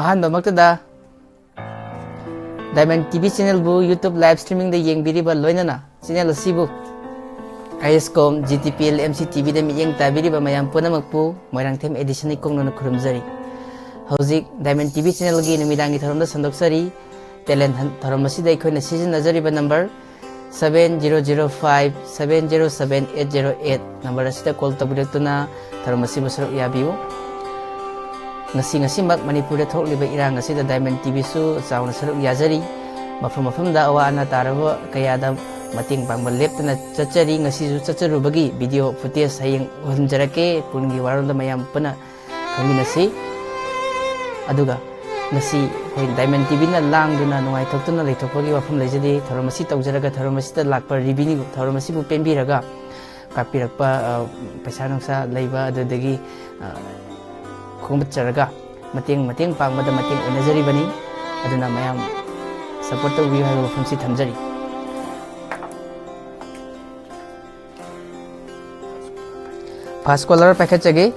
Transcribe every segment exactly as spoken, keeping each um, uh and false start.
ꯑꯍꯥꯟꯕꯃꯛꯇꯗ Diamond T V channelꯕꯨ YouTube live streamingꯗ ꯌꯦꯡꯕꯤꯔꯤꯕ ꯂꯣꯏꯅꯅ channel ꯑꯁꯤꯕꯨ ISCOM, GTPL, MCTVꯗ ꯃꯤꯠꯌꯦꯡ ꯇꯥꯕꯤꯔꯤꯕ ꯃꯌꯥꯝ ꯄꯨꯝꯅꯃꯛꯄꯨ ꯃꯣꯏꯔꯥꯡꯊꯦꯝ ꯑꯦꯗꯤꯁꯟ ꯏꯀꯣꯛꯅꯅ ꯈꯨꯔꯨꯝꯖꯔꯤ꯫ ꯍꯧꯖꯤꯛ Diamond T V channelꯒꯤ ꯅꯨꯃꯤꯗꯥꯡꯒꯤ ꯊꯧꯔꯝꯗ ꯁꯟꯗꯣꯛꯆꯔꯤ꯫ Talent Hunt ꯊꯧꯔꯝ ꯑꯁꯤꯗ ꯑꯩꯈꯣꯏꯅ ꯁꯤꯖꯤꯟꯅꯖꯔꯤꯕ number seven zero zero five seven zero seven eight zero eight number ꯑꯁꯤꯗ call ꯇꯧꯕꯤꯔꯛꯇꯨꯅ ꯊꯧꯔꯝ ꯑꯁꯤꯕꯨ ꯁꯔꯨꯛ ꯌꯥꯕꯤꯌꯨ꯫ ꯉꯁꯤ, ꯉꯁꯤꯃꯛ ꯃꯅꯤꯄꯨꯔꯗ ꯊꯣꯛꯂꯤꯕ ꯏꯔꯥꯡ ꯑꯁꯤꯗ Diamond TVꯁꯨ ꯆꯥꯎꯅ ꯁꯔꯨꯛ ꯌꯥꯖꯔꯤ꯫ ꯃꯐꯝ ꯃꯐꯝꯗ ꯑꯋꯥ ꯑꯅꯥ ꯇꯥꯔꯕ ꯀꯌꯥꯗ ꯃꯇꯦꯡ ꯄꯥꯡꯕ ꯂꯦꯞꯇꯅ ꯆꯠꯆꯔꯤ꯫ ꯉꯁꯤꯁꯨ ꯆꯠꯆꯔꯨꯕꯒꯤ video footage ꯍꯌꯦꯡ ꯎꯍꯟꯖꯔꯛꯀꯦ꯫ ꯄꯨꯡꯒꯤ ꯋꯥꯔꯣꯜꯗ ꯃꯌꯥꯝ ꯄꯨꯟꯅ ꯈꯪꯃꯤꯟꯅꯁꯤ꯫ ꯑꯗꯨꯒ ꯉꯁꯤ ꯑꯩꯈꯣꯏ Diamond TVꯅ ꯂꯥꯡꯗꯨꯅ ꯅꯨꯡꯉꯥꯏꯊꯣꯛꯇꯨꯅ ꯂꯩꯊꯣꯛꯄꯒꯤ ꯋꯥꯐꯝ ꯂꯩꯖꯗꯦ꯫ ꯊꯧꯔꯝ ꯑꯁꯤ ꯇꯧꯖꯔꯒ ꯊꯧꯔꯝ ꯑꯁꯤꯗ ꯂꯥꯛꯄ revenue, ꯊꯧꯔꯝ ꯑꯁꯤꯕꯨ ꯄꯦꯟꯕꯤꯔꯒ ꯀꯥꯞꯄꯤꯔꯛꯄ, ꯑ, ꯄꯩꯁꯥ ꯅꯨꯡꯁꯥ ꯂꯩꯕ, ꯑꯗꯨꯗꯒꯤ, ꯑ, ꯈꯣꯝꯒꯠꯆꯔꯒ ꯃꯇꯦꯡ, ꯃꯇꯦꯡ ꯄꯥꯡꯕꯗ ꯃꯇꯦꯡ ꯑꯣꯏꯅꯖꯔꯤꯕꯅꯤ꯫ ꯑꯗꯨꯅ ꯃꯌꯥꯝ support ꯇꯧꯕꯤꯌꯨ ꯍꯥꯏꯕ ꯋꯥꯐꯝꯁꯤ ꯊꯝꯖꯔꯤ꯫ First caller ꯄꯥꯏꯈꯠꯆꯒꯦ꯫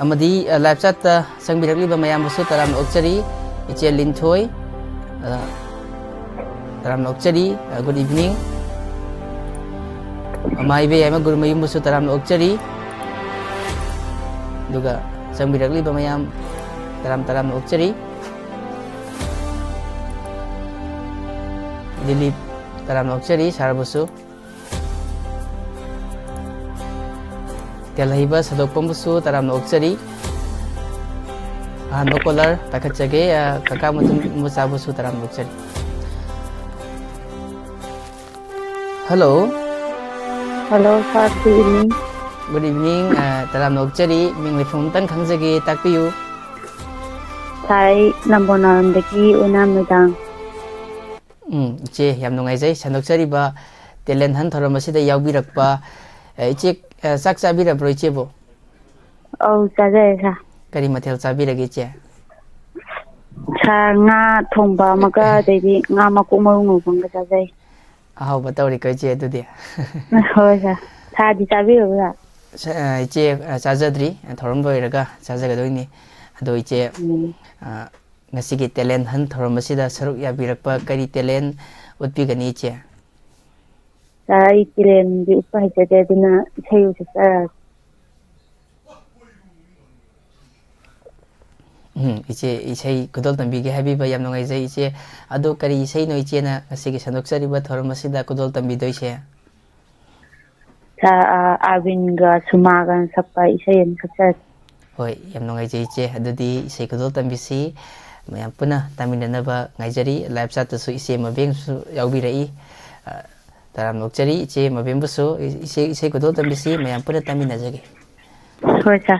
ꯑꯃꯗꯤ, ꯑ, live chatꯇ ꯆꯪꯕꯤꯔꯛꯂꯤꯕ ꯃꯌꯥꯝꯕꯨꯁꯨ ꯇꯔꯥꯝꯅ ꯑꯣꯛꯆꯔꯤ꯫ ꯏꯆꯦ ꯂꯤꯟꯊꯣꯏ, ꯑ, ꯇꯔꯥꯝꯅ ꯑꯣꯛꯆꯔꯤ꯫ ꯑ, good evening꯫ ꯃꯃꯥ ꯏꯕꯦ ꯌꯥꯏꯃ ꯒꯨꯔꯨꯃꯌꯨꯝꯕꯨꯁꯨ ꯇꯔꯥꯝꯅ ꯑꯣꯛꯆꯔꯤ꯫ ꯑꯗꯨꯒ ꯆꯪꯕꯤꯔꯛꯂꯤꯕ ꯃꯌꯥꯝ ꯇꯔꯥꯝ ꯇꯔꯥꯝꯅ ꯑꯣꯛꯆꯔꯤ꯫ ꯂꯤꯂꯤꯞ ꯇꯔꯥꯝꯅ ꯑꯣꯛꯆꯔꯤ, ꯁꯥꯔꯕꯨꯁꯨ꯫ ꯇꯦꯜꯍꯩꯕ ꯁꯥꯗꯣꯛꯄꯝꯕꯨꯁꯨ ꯇꯔꯥꯝꯅ ꯑꯣꯛꯆꯔꯤ꯫ ꯑꯍꯥꯟꯕ caller ꯄꯥꯏꯈꯠꯆꯒꯦ, ꯑ, ꯀꯀꯥ ꯃꯇꯨꯝ ꯃꯆꯥꯕꯨꯁꯨ ꯇꯔꯥꯝꯅ ꯑꯣꯛꯆꯔꯤ꯫ Hello꯫ Hello, sir. Good evening. Good evening, ꯑ, ꯇꯔꯥꯝꯅ ꯑꯣꯛꯆꯔꯤ꯫ ꯃꯤꯡ ꯂꯩꯐꯝ ꯑꯝꯇꯪ ꯈꯪꯖꯒꯦ, ꯇꯥꯛꯄꯤꯌꯨ꯫ Sir, ꯑꯩ ꯅꯝꯕꯣꯜ ꯅꯥꯔꯣꯝꯗꯒꯤ ꯑꯣꯏꯅꯥꯝ ꯃꯣꯏꯗꯥꯡ꯫ ꯎꯝ, ꯏꯆꯦ, ꯌꯥꯝ ꯅꯨꯡꯉꯥꯏꯖꯩ ꯁꯟꯗꯣꯛꯆꯔꯤꯕ Talent Hunt ꯊꯧꯔꯝ ꯑꯁꯤꯗ ꯌꯥꯎꯕꯤꯔꯛꯄ꯫ ꯑ, ꯏꯆꯦ, ꯑ, ꯆꯥꯛ ꯆꯥꯕꯤꯔꯕ꯭ꯔꯣ ꯏꯆꯦꯕꯨ? ꯑꯧ, ꯆꯥꯖꯔꯦ, sir꯫ ꯀꯔꯤ ꯃꯊꯦꯜ ꯆꯥꯕꯤꯔꯒꯦ ꯏꯆꯦ? Sir, ꯉꯥ ꯊꯣꯡꯕ ꯑꯃꯒ ꯑꯗꯩꯗꯤ ꯉꯥ ꯃꯀꯣꯛ ꯃꯔꯨ ꯉꯧꯕ ꯑꯃꯒ ꯆꯥꯖꯩ꯫ ꯑꯍꯥꯎꯕ ꯇꯧꯔꯤꯀꯣ ꯏꯆꯦ ꯑꯗꯨꯗꯤ꯫ ꯍꯣꯏ, sir꯫ Sirꯗꯤ ꯆꯥꯕꯤꯔꯕ꯭ꯔꯥ? ꯁ-, ꯑ, ꯏꯆꯦ, ꯑ, ꯆꯥꯖꯗ꯭ꯔꯤ꯫ ꯊꯧꯔꯝ ꯂꯣꯏꯔꯒ ꯆꯥꯖꯒꯗꯣꯏꯅꯤ꯫ ꯑꯗꯣ ꯏꯆꯦ, ꯎꯝ꯫ ꯑ, ꯉꯁꯤꯒꯤ talent hunt ꯊꯧꯔꯝ ꯑꯁꯤꯗ ꯁꯔꯨꯛ ꯌꯥꯕꯤꯔꯛꯄ ꯀꯔꯤ talent ꯎꯠꯄꯤꯒꯅꯤ ꯏꯆꯦ? ꯁꯥꯔ, ꯑꯩ talentꯗꯤ ꯎꯠꯄ ꯍꯩꯖꯗꯦ, ꯑꯗꯨꯅ ꯏꯁꯩ ꯑꯣꯏꯅ ꯁꯛꯆꯔꯛꯑꯒꯦ꯫ ꯎꯝ, ꯏꯆꯦ, ꯏꯁꯩ ꯈꯨꯗꯣꯜ ꯇꯝꯕꯤꯒꯦ ꯍꯥꯏꯕꯤꯕ ꯌꯥꯝ ꯅꯨꯡꯉꯥꯏꯖꯩ ꯏꯆꯦ꯫ ꯑꯗꯣ ꯀꯔꯤ ꯏꯁꯩꯅꯣ ꯏꯆꯦꯅ ꯉꯁꯤꯒꯤ ꯁꯟꯗꯣꯛꯆꯔꯤꯕ ꯊꯧꯔꯝ ꯑꯁꯤꯗ ꯈꯨꯗꯣꯜ ꯇꯝꯕꯤꯗꯣꯏꯁꯦ? ꯁꯥꯔ, ꯑ, ꯑꯥꯔꯕꯤꯟꯒ ꯁꯨꯃꯥꯒꯅ ꯁꯛꯄ ꯏꯁꯩ ꯑꯃ ꯁꯛꯆꯔꯛꯀꯦ꯫ ꯍꯣꯏ, ꯌꯥꯝ ꯅꯨꯡꯉꯥꯏꯖꯩ ꯏꯆꯦ꯫ ꯑꯗꯨꯗꯤ ꯏꯁꯩ ꯈꯨꯗꯣꯜ ꯇꯝꯕꯤꯁꯤ ꯃꯌꯥꯝ ꯄꯨꯟꯅ ꯇꯥꯃꯤꯟꯅꯅꯕ ꯉꯥꯏꯖꯔꯤ꯫ Live chatꯇꯁꯨ ꯏꯆꯦ ꯃꯕꯦꯝꯁꯨ ꯌꯥꯎꯕꯤꯔꯛꯏ꯫ ꯑ, ꯇꯔꯥꯝꯅ ꯑꯣꯛꯆꯔꯤ ꯏꯆꯦ ꯃꯕꯦꯝꯕꯨꯁꯨ꯫ ꯏꯆꯦ, ꯏꯁꯩ ꯈꯨꯗꯣꯜ ꯇꯝꯕꯤꯁꯤ ꯃꯌꯥꯝ ꯄꯨꯟꯅ ꯇꯥꯃꯤꯟꯅꯖꯒꯦ꯫ ꯍꯣꯏ ꯁꯥꯔ꯫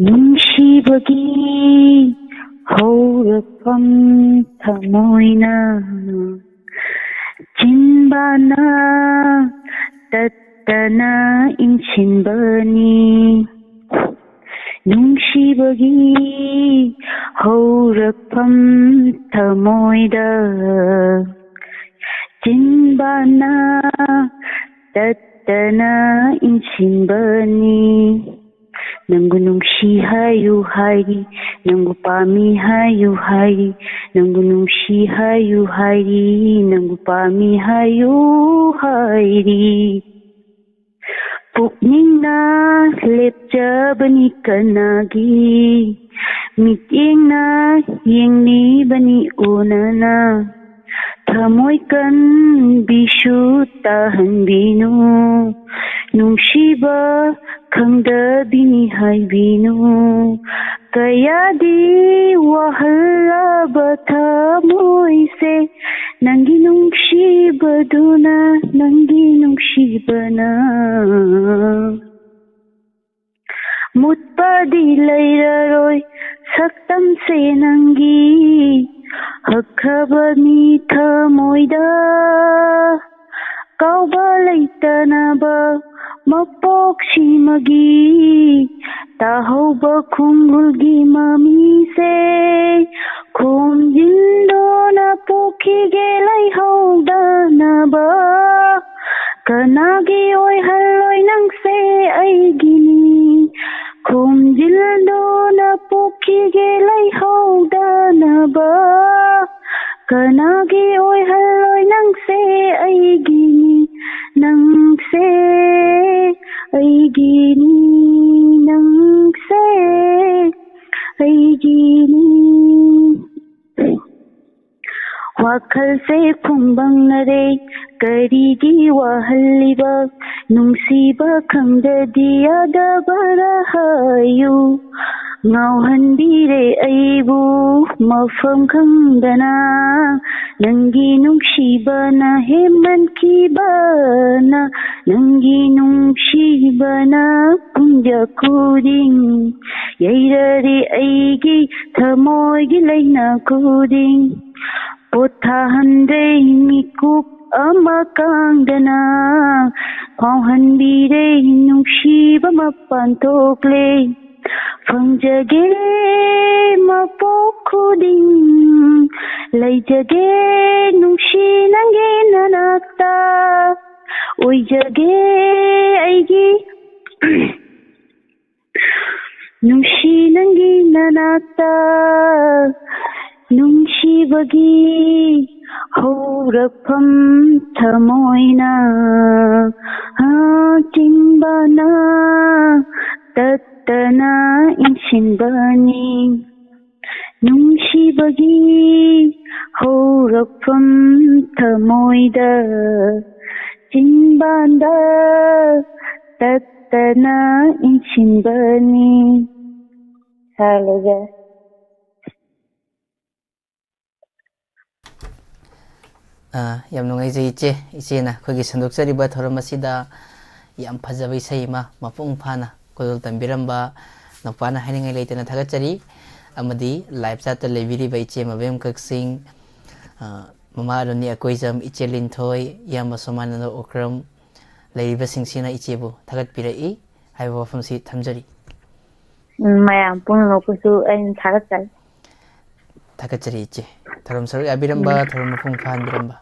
ꯅꯨꯡꯁꯤꯕꯒꯤ ꯍꯧꯔꯛꯐꯝ ꯊꯃꯣꯏꯅ ꯆꯤꯟꯕꯥꯅ ꯇꯠꯇꯅ ꯏꯟꯁꯤꯟꯕꯅꯤ꯫ ꯅꯨꯡꯁꯤꯕꯒꯤ ꯍꯧꯔꯛꯐꯝ ꯊꯃꯣꯏꯗ ꯆꯤꯟꯕꯥꯅ ꯇꯠꯇꯅ ꯏꯟꯁꯤꯟꯕꯅꯤ꯫ ꯅꯪꯕꯨ ꯅꯨꯡꯁꯤ ꯍꯥꯏꯌꯨ ꯍꯥꯏꯔꯤ, ꯅꯪꯕꯨ ꯄꯥꯝꯃꯤ ꯍꯥꯏꯌꯨ ꯍꯥꯏꯔꯤ, ꯅꯪꯕꯨ ꯅꯨꯡꯁꯤ ꯍꯥꯏꯌꯨ ꯍꯥꯏꯔꯤ, ꯅꯪꯕꯨ ꯄꯥꯝꯃꯤ ꯍꯥꯏꯌꯨ ꯍꯥꯏꯔꯤ꯫ ꯄꯨꯛꯅꯤꯡꯅ ꯂꯦꯞꯆꯕꯅꯤ ꯀꯅꯥꯒꯤ, ꯃꯤꯠꯌꯦꯡꯅ ꯌꯦꯡꯂꯤꯕꯅꯤ ꯎꯅꯅ꯫ ꯊꯃꯣꯏ ꯀꯟꯕꯤꯁꯨ ꯇꯥꯍꯟꯕꯤꯅꯨ, ꯅꯨꯡꯁꯤꯕ ꯈꯪꯗꯕꯤꯅꯤ ꯍꯥꯏꯕꯤꯅꯨ꯫ ꯀꯌꯥꯗꯤ ꯋꯥꯍꯜꯂꯕ ꯊꯃꯣꯏꯁꯦ, ꯅꯪꯒꯤ ꯅꯨꯡꯁꯤꯕꯗꯨꯅ, ꯅꯪꯒꯤ ꯅꯨꯡꯁꯤꯕꯅ꯫ ꯃꯨꯠꯄꯗꯤ ꯂꯩꯔꯔꯣꯏ ꯁꯛꯇꯝꯁꯦ ꯅꯪꯒꯤ, ꯍꯛꯈ꯭ꯔꯕꯅꯤ ꯊꯃꯣꯏꯗ꯫ ꯀꯥꯎꯕ ꯂꯩꯇꯅꯕ ꯃꯄꯣꯛꯁꯤꯃꯒꯤ, ꯇꯥꯍꯧꯕ ꯈꯣꯡꯒꯨꯜꯒꯤ ꯃꯃꯤꯁꯦ ꯈꯣꯝꯖꯤꯟꯗꯨꯅ ꯄꯨꯈꯤꯒꯦ ꯂꯩꯍꯧꯗꯅꯕ꯫ ꯀꯅꯥꯒꯤ ꯑꯣꯏꯍꯜꯂꯣꯏ ꯅꯪꯁꯦ ꯑꯩꯒꯤꯅꯤ, ꯄꯣꯝꯖꯤꯜꯗꯨꯅ ꯄꯣꯛꯈꯤꯒꯦ ꯂꯩꯍꯧꯗꯅꯕ꯫ ꯀꯅꯥꯒꯤ ꯑꯣꯏꯍꯜꯂꯣꯏ ꯅꯪꯁꯦ ꯑꯩꯒꯤꯅꯤ, ꯅꯪꯁꯦ ꯑꯩꯒꯤꯅꯤ, ꯅꯪꯁꯦ ꯑꯩꯒꯤꯅꯤ꯫ ꯋꯥꯈꯜꯁꯦ ꯐꯨꯡꯕꯪꯅꯔꯦ, ꯀꯔꯤꯒꯤ ꯋꯥꯍꯜꯂꯤꯕ? ꯅꯨꯡꯁꯤꯕ ꯈꯪꯗ꯭ꯔꯗꯤ ꯌꯥꯗꯕꯔ ꯍꯥꯏꯌꯨ? ꯉꯥꯎꯍꯟꯕꯤꯔꯦ ꯑꯩꯕꯨ ꯃꯐꯝ ꯈꯪꯗꯅ, ꯅꯪꯒꯤ ꯅꯨꯡꯁꯤꯕꯅ ꯍꯦꯟꯃꯟꯈꯤꯕꯅ, ꯅꯪꯒꯤ ꯅꯨꯡꯁꯤꯕꯅ ꯄꯨꯡꯖ ꯈꯨꯗꯤꯡ ꯌꯩꯔꯔꯦ ꯑꯩꯒꯤ ꯊꯃꯣꯏꯒꯤ ꯂꯥꯏꯅꯥ ꯈꯨꯗꯤꯡ꯫ ꯄꯣꯊꯥꯍꯟꯗ꯭ꯔꯦ ꯃꯤꯀꯨꯞ ꯑꯃ ꯀꯥꯡꯗꯅ, ꯐꯥꯎꯍꯟꯕꯤꯔꯦ ꯅꯨꯡꯁꯤꯕ ꯃꯄꯥꯟ ꯊꯣꯛꯂꯦ꯫ ꯐꯪꯖꯒꯦ ꯃꯄꯣꯛ ꯈꯨꯗꯤꯡ, ꯂꯩꯖꯒꯦ ꯅꯨꯡꯁꯤ ꯅꯪꯒꯤ ꯅꯅꯥꯛꯇ, ꯑꯣꯏꯖꯒꯦ ꯑꯩꯒꯤ ꯅꯨꯡꯁꯤ ꯅꯪꯒꯤ ꯅꯅꯥꯛꯇ꯫ ꯅꯨꯡꯁꯤꯕꯒꯤ ꯍꯧꯔꯛꯐꯝ ꯊꯃꯣꯏꯅ, ꯑ, ꯆꯤꯟꯕꯥꯅ ꯇꯠꯇꯅ ꯏꯟꯁꯤꯟꯕꯅꯤ꯫ ꯅꯨꯡꯁꯤꯕꯒꯤ ꯍꯧꯔꯛꯐꯝ ꯊꯃꯣꯏꯗ, ꯆꯤꯟꯕꯥꯟꯗ ꯇꯠꯇꯅ ꯏꯟꯁꯤꯟꯕꯅꯤ꯫ ꯁꯥꯔ, ꯂꯣꯏꯖꯔꯦ꯫ ꯑꯥ, ꯌꯥꯝ ꯅꯨꯡꯉꯥꯏꯖꯩ ꯏꯆꯦ꯫ ꯏꯆꯦꯅ ꯑꯩꯈꯣꯏꯒꯤ ꯁꯟꯗꯣꯛꯆꯔꯤꯕ ꯊꯧꯔꯝ ꯑꯁꯤꯗ ꯌꯥꯝ ꯐꯖꯕ ꯏꯁꯩ ꯑꯃ ꯃꯄꯨꯡ ꯐꯥꯅ ꯈꯨꯗꯣꯜ ꯇꯝꯕꯤꯔꯝꯕ ꯅꯨꯄꯥꯅ ꯍꯥꯏꯅꯤꯡꯉꯥꯏ ꯂꯩꯇꯅ ꯊꯥꯒꯠꯆꯔꯤ꯫ ꯑꯃꯗꯤ live chat ꯇ ꯂꯩꯕꯤꯔꯤꯕ ꯏꯆꯦ ꯃꯕꯦꯝ ꯀꯛꯆꯤꯡ, ꯑꯥ, ꯃꯃꯥ ꯑꯔꯨꯅꯤ ꯑꯀꯣꯏꯖꯝ, ꯏꯆꯦ ꯂꯤꯟꯊꯣꯏ, ꯏꯌꯥꯝꯕ ꯁꯣꯃꯥꯅꯟꯗ ꯑꯣꯀ꯭ꯔꯝ, ꯂꯩꯔꯤꯕꯁꯤꯡꯁꯤꯅ ꯏꯆꯦꯕꯨ ꯊꯥꯒꯠꯄꯤꯔꯛꯏ ꯍꯥꯏꯕ ꯋꯥꯐꯝꯁꯤ ꯊꯝꯖꯔꯤ꯫ ꯎꯝ, ꯃꯌꯥꯝ ꯄꯨꯝꯅꯃꯛꯄꯨꯁꯨ ꯑꯩꯅ ꯊꯥꯒꯠꯆꯔꯤ꯫ ꯊꯥꯒꯠꯆꯔꯤ ꯏꯆꯦ꯫ ꯊꯧꯔꯝ ꯁꯔꯨꯛ ꯌꯥꯕꯤꯔꯝꯕ, ꯎꯝ꯫ ꯊꯧꯔꯝ ꯃꯄꯨꯡ ꯐꯥꯍꯟꯕꯤꯔꯝꯕ꯫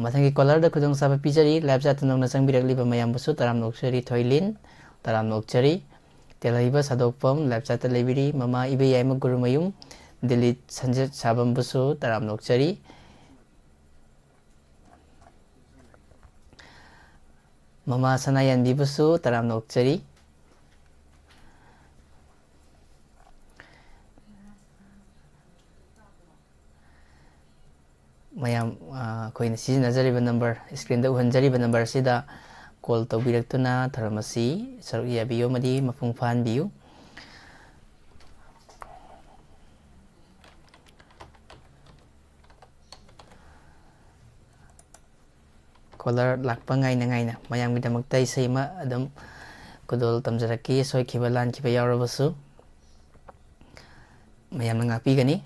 ꯃꯊꯪꯒꯤ caller ꯗ ꯈꯨꯗꯣꯡꯆꯥꯕ ꯄꯤꯖꯔꯤ꯫ Live chat ꯇ ꯅꯧꯅ ꯆꯪꯕꯤꯔꯛꯂꯤꯕ ꯃꯌꯥꯝꯕꯨꯁꯨ ꯇꯔꯥꯝꯅ ꯑꯣꯛꯆꯔꯤ, ꯊꯣꯏꯂꯤꯟ, ꯇꯔꯥꯝꯅ ꯑꯣꯛꯆꯔꯤ꯫ ꯇꯦꯜꯍꯩꯕ ꯁꯥꯗꯣꯛꯄꯝ ꯂꯥꯏꯞ ꯆꯥꯠꯇ ꯂꯩꯕꯤꯔꯤ꯫ ꯃꯃꯥ ꯏꯕꯦꯌꯥꯏꯃ ꯒꯨꯔꯨꯃꯌꯨꯝ ꯗꯤꯂꯤꯠ ꯁꯟꯖꯤꯠ ꯁꯥꯕꯝꯕꯨꯁꯨ ꯇꯔꯥꯝꯅ ꯑꯣꯛꯆꯔꯤ꯫ ꯃꯃꯥ ꯁꯅꯥꯌꯥꯟꯕꯤꯕꯨꯁꯨ ꯇꯔꯥꯝꯅ ꯑꯣꯛꯆꯔꯤ꯫ ꯃꯌꯥꯝ, ꯑ, ꯑꯩꯈꯣꯏꯅ ꯁꯤꯖꯤꯟꯅꯖꯔꯤꯕ ꯅꯝꯕꯔ, ꯁ꯭ꯀ꯭ꯔꯤꯟꯗ ꯎꯍꯟꯖꯔꯤꯕ ꯅꯝꯕꯔ ꯑꯁꯤꯗ ꯀꯣꯜ ꯇꯧꯕꯤꯔꯛꯇꯨꯅ ꯊꯧꯔꯝ ꯑꯁꯤ ꯁꯔꯨꯛ ꯌꯥꯕꯤꯌꯨ ꯑꯃꯗꯤ ꯃꯄꯨꯡ ꯐꯥꯍꯟꯕꯤꯌꯨ꯫ ꯀꯣꯂꯔ ꯂꯥꯛꯄ ꯉꯥꯏꯅ ꯉꯥꯏꯅ ꯃꯌꯥꯝꯒꯤꯗꯃꯛꯇ ꯏꯁꯩ ꯑꯃ ꯑꯗꯨꯝ ꯈꯨꯗꯣꯜ ꯇꯝꯖꯔꯛꯀꯦ꯫ ꯁꯣꯏꯈꯤꯕ ꯂꯥꯟꯈꯤꯕ ꯌꯥꯎꯔꯕꯁꯨ ꯃꯌꯥꯝꯅ ꯉꯥꯛꯄꯤꯒꯅꯤ꯫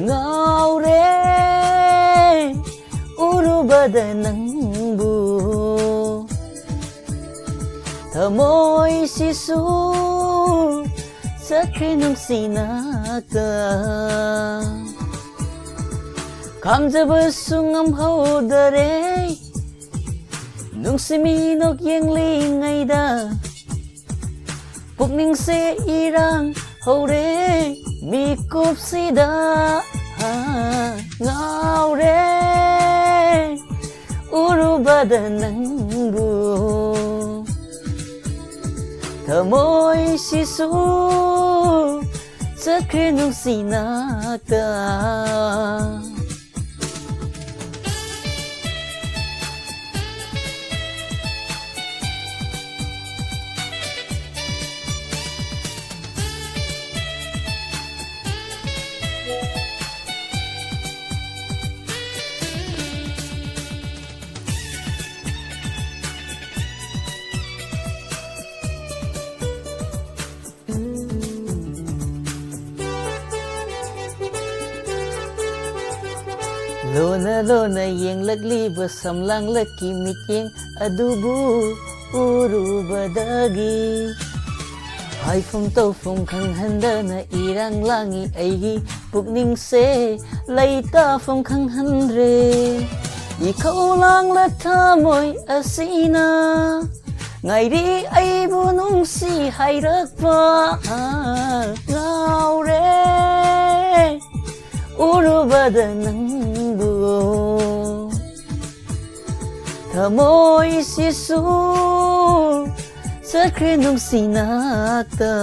ꯉꯥꯎꯔꯦ ꯎꯔꯨꯕꯗ ꯅꯪꯕꯨ, ꯊꯃꯣꯏꯁꯤꯁꯨ ꯆꯠꯈ꯭ꯔꯦ ꯅꯨꯡꯁꯤꯅꯛꯇ꯫ ꯈꯥꯝꯖꯕꯁꯨ ꯉꯝꯍꯧꯗꯔꯦ ꯅꯨꯡꯁꯤ ꯃꯤꯅꯣꯛ ꯌꯦꯡꯂꯤꯉꯩꯗ꯫ ꯄꯨꯛꯅꯤꯡꯁꯦ ꯏꯔꯥꯡ ꯍꯧꯔꯦ ꯃꯤꯀꯨꯞꯁꯤꯗ꯫ ꯉꯥꯎꯔꯦ ꯎꯔꯨꯕꯗ ꯅꯪꯕꯨ, ꯊꯃꯣꯏꯁꯤꯁꯨ ꯆꯠꯈ꯭ꯔꯦ ꯅꯨꯡꯁꯤꯅꯛꯇ꯫ ꯂꯣꯟꯅ ꯂꯣꯟꯅ ꯌꯦꯡꯂꯛꯂꯤꯕ ꯁꯝꯂꯥꯡꯂꯛꯀꯤ ꯃꯤꯠꯌꯦꯡ ꯑꯗꯨꯕꯨ ꯎꯔꯨꯕꯗꯒꯤ, ꯍꯥꯏꯐꯝ ꯇꯧꯐꯝ ꯈꯪꯍꯟꯗꯅ ꯏꯔꯥꯡ ꯂꯥꯡꯉꯤ ꯑꯩꯒꯤ ꯄꯨꯛꯅꯤꯡꯁꯦ, ꯂꯩꯇꯥꯐꯝ ꯈꯪꯍꯟꯗ꯭ꯔꯦ꯫ ꯏꯈꯧ ꯂꯥꯡꯂ ꯊꯃꯣꯏ ꯑꯁꯤꯅ ꯉꯥꯏꯔꯤ ꯑꯩꯕꯨ ꯅꯨꯡꯁꯤ ꯍꯥꯏꯔꯛꯄ꯫ ꯉꯥꯎꯔꯦ ꯎꯔꯨꯕꯗ ꯅꯪꯕꯨ, ꯊꯃꯣꯏꯁꯤꯁꯨ ꯆꯠꯈ꯭ꯔꯦ ꯅꯨꯡꯁꯤ ꯅꯥꯛꯇ꯫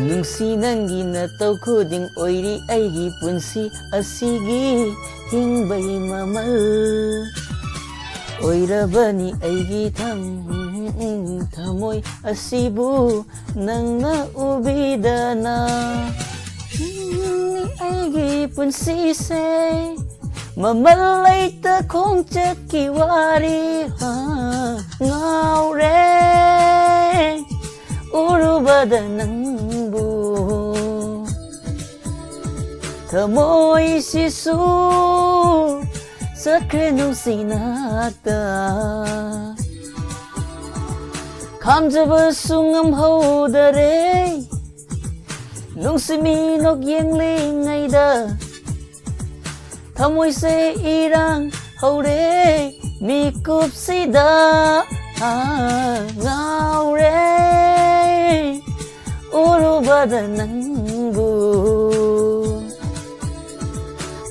ꯅꯨꯡꯁꯤ ꯅꯪꯒꯤ ꯅꯇꯧ ꯈꯨꯗꯤꯡ ꯑꯣꯏꯔꯤ ꯑꯩꯒꯤ ꯄꯨꯟꯁꯤ ꯑꯁꯤꯒꯤ ꯍꯤꯡꯕꯒꯤ ꯃꯃꯜ꯫ ꯑꯣꯏꯔꯕꯅꯤ ꯑꯩꯒꯤ ꯊꯝ-, ꯊꯃꯣꯏ ꯑꯁꯤꯕꯨ ꯅꯪꯅ ꯎꯕꯤꯗꯅ꯫ ꯑꯩꯒꯤ ꯄꯨꯟꯁꯤꯁꯦ ꯃꯃꯜ ꯂꯩꯇ ꯈꯣꯡꯆꯠꯀꯤ ꯋꯥꯔꯤ꯫ ꯉꯥꯎꯔꯦ ꯎꯔꯨꯕꯗ ꯅꯪꯕꯨ, ꯊꯃꯣꯏꯁꯤꯁꯨ ꯆꯠꯈ꯭ꯔꯦ ꯅꯨꯡꯁꯤ ꯅꯥꯛꯇ꯫ ꯈꯥꯝꯖꯕꯁꯨ ꯉꯝꯍꯧꯗꯔꯦ ꯅꯨꯡꯁꯤ ꯃꯤꯅꯣꯛ ꯌꯦꯡꯂꯤꯉꯩꯗ꯫ ꯊꯃꯣꯏꯁꯦ ꯏꯔꯥꯡ ꯍꯧꯔꯦ ꯃꯤꯀꯨꯞꯁꯤꯗ꯫ ꯉꯥꯎꯔꯦ ꯎꯔꯨꯕꯗ ꯅꯪꯕꯨ,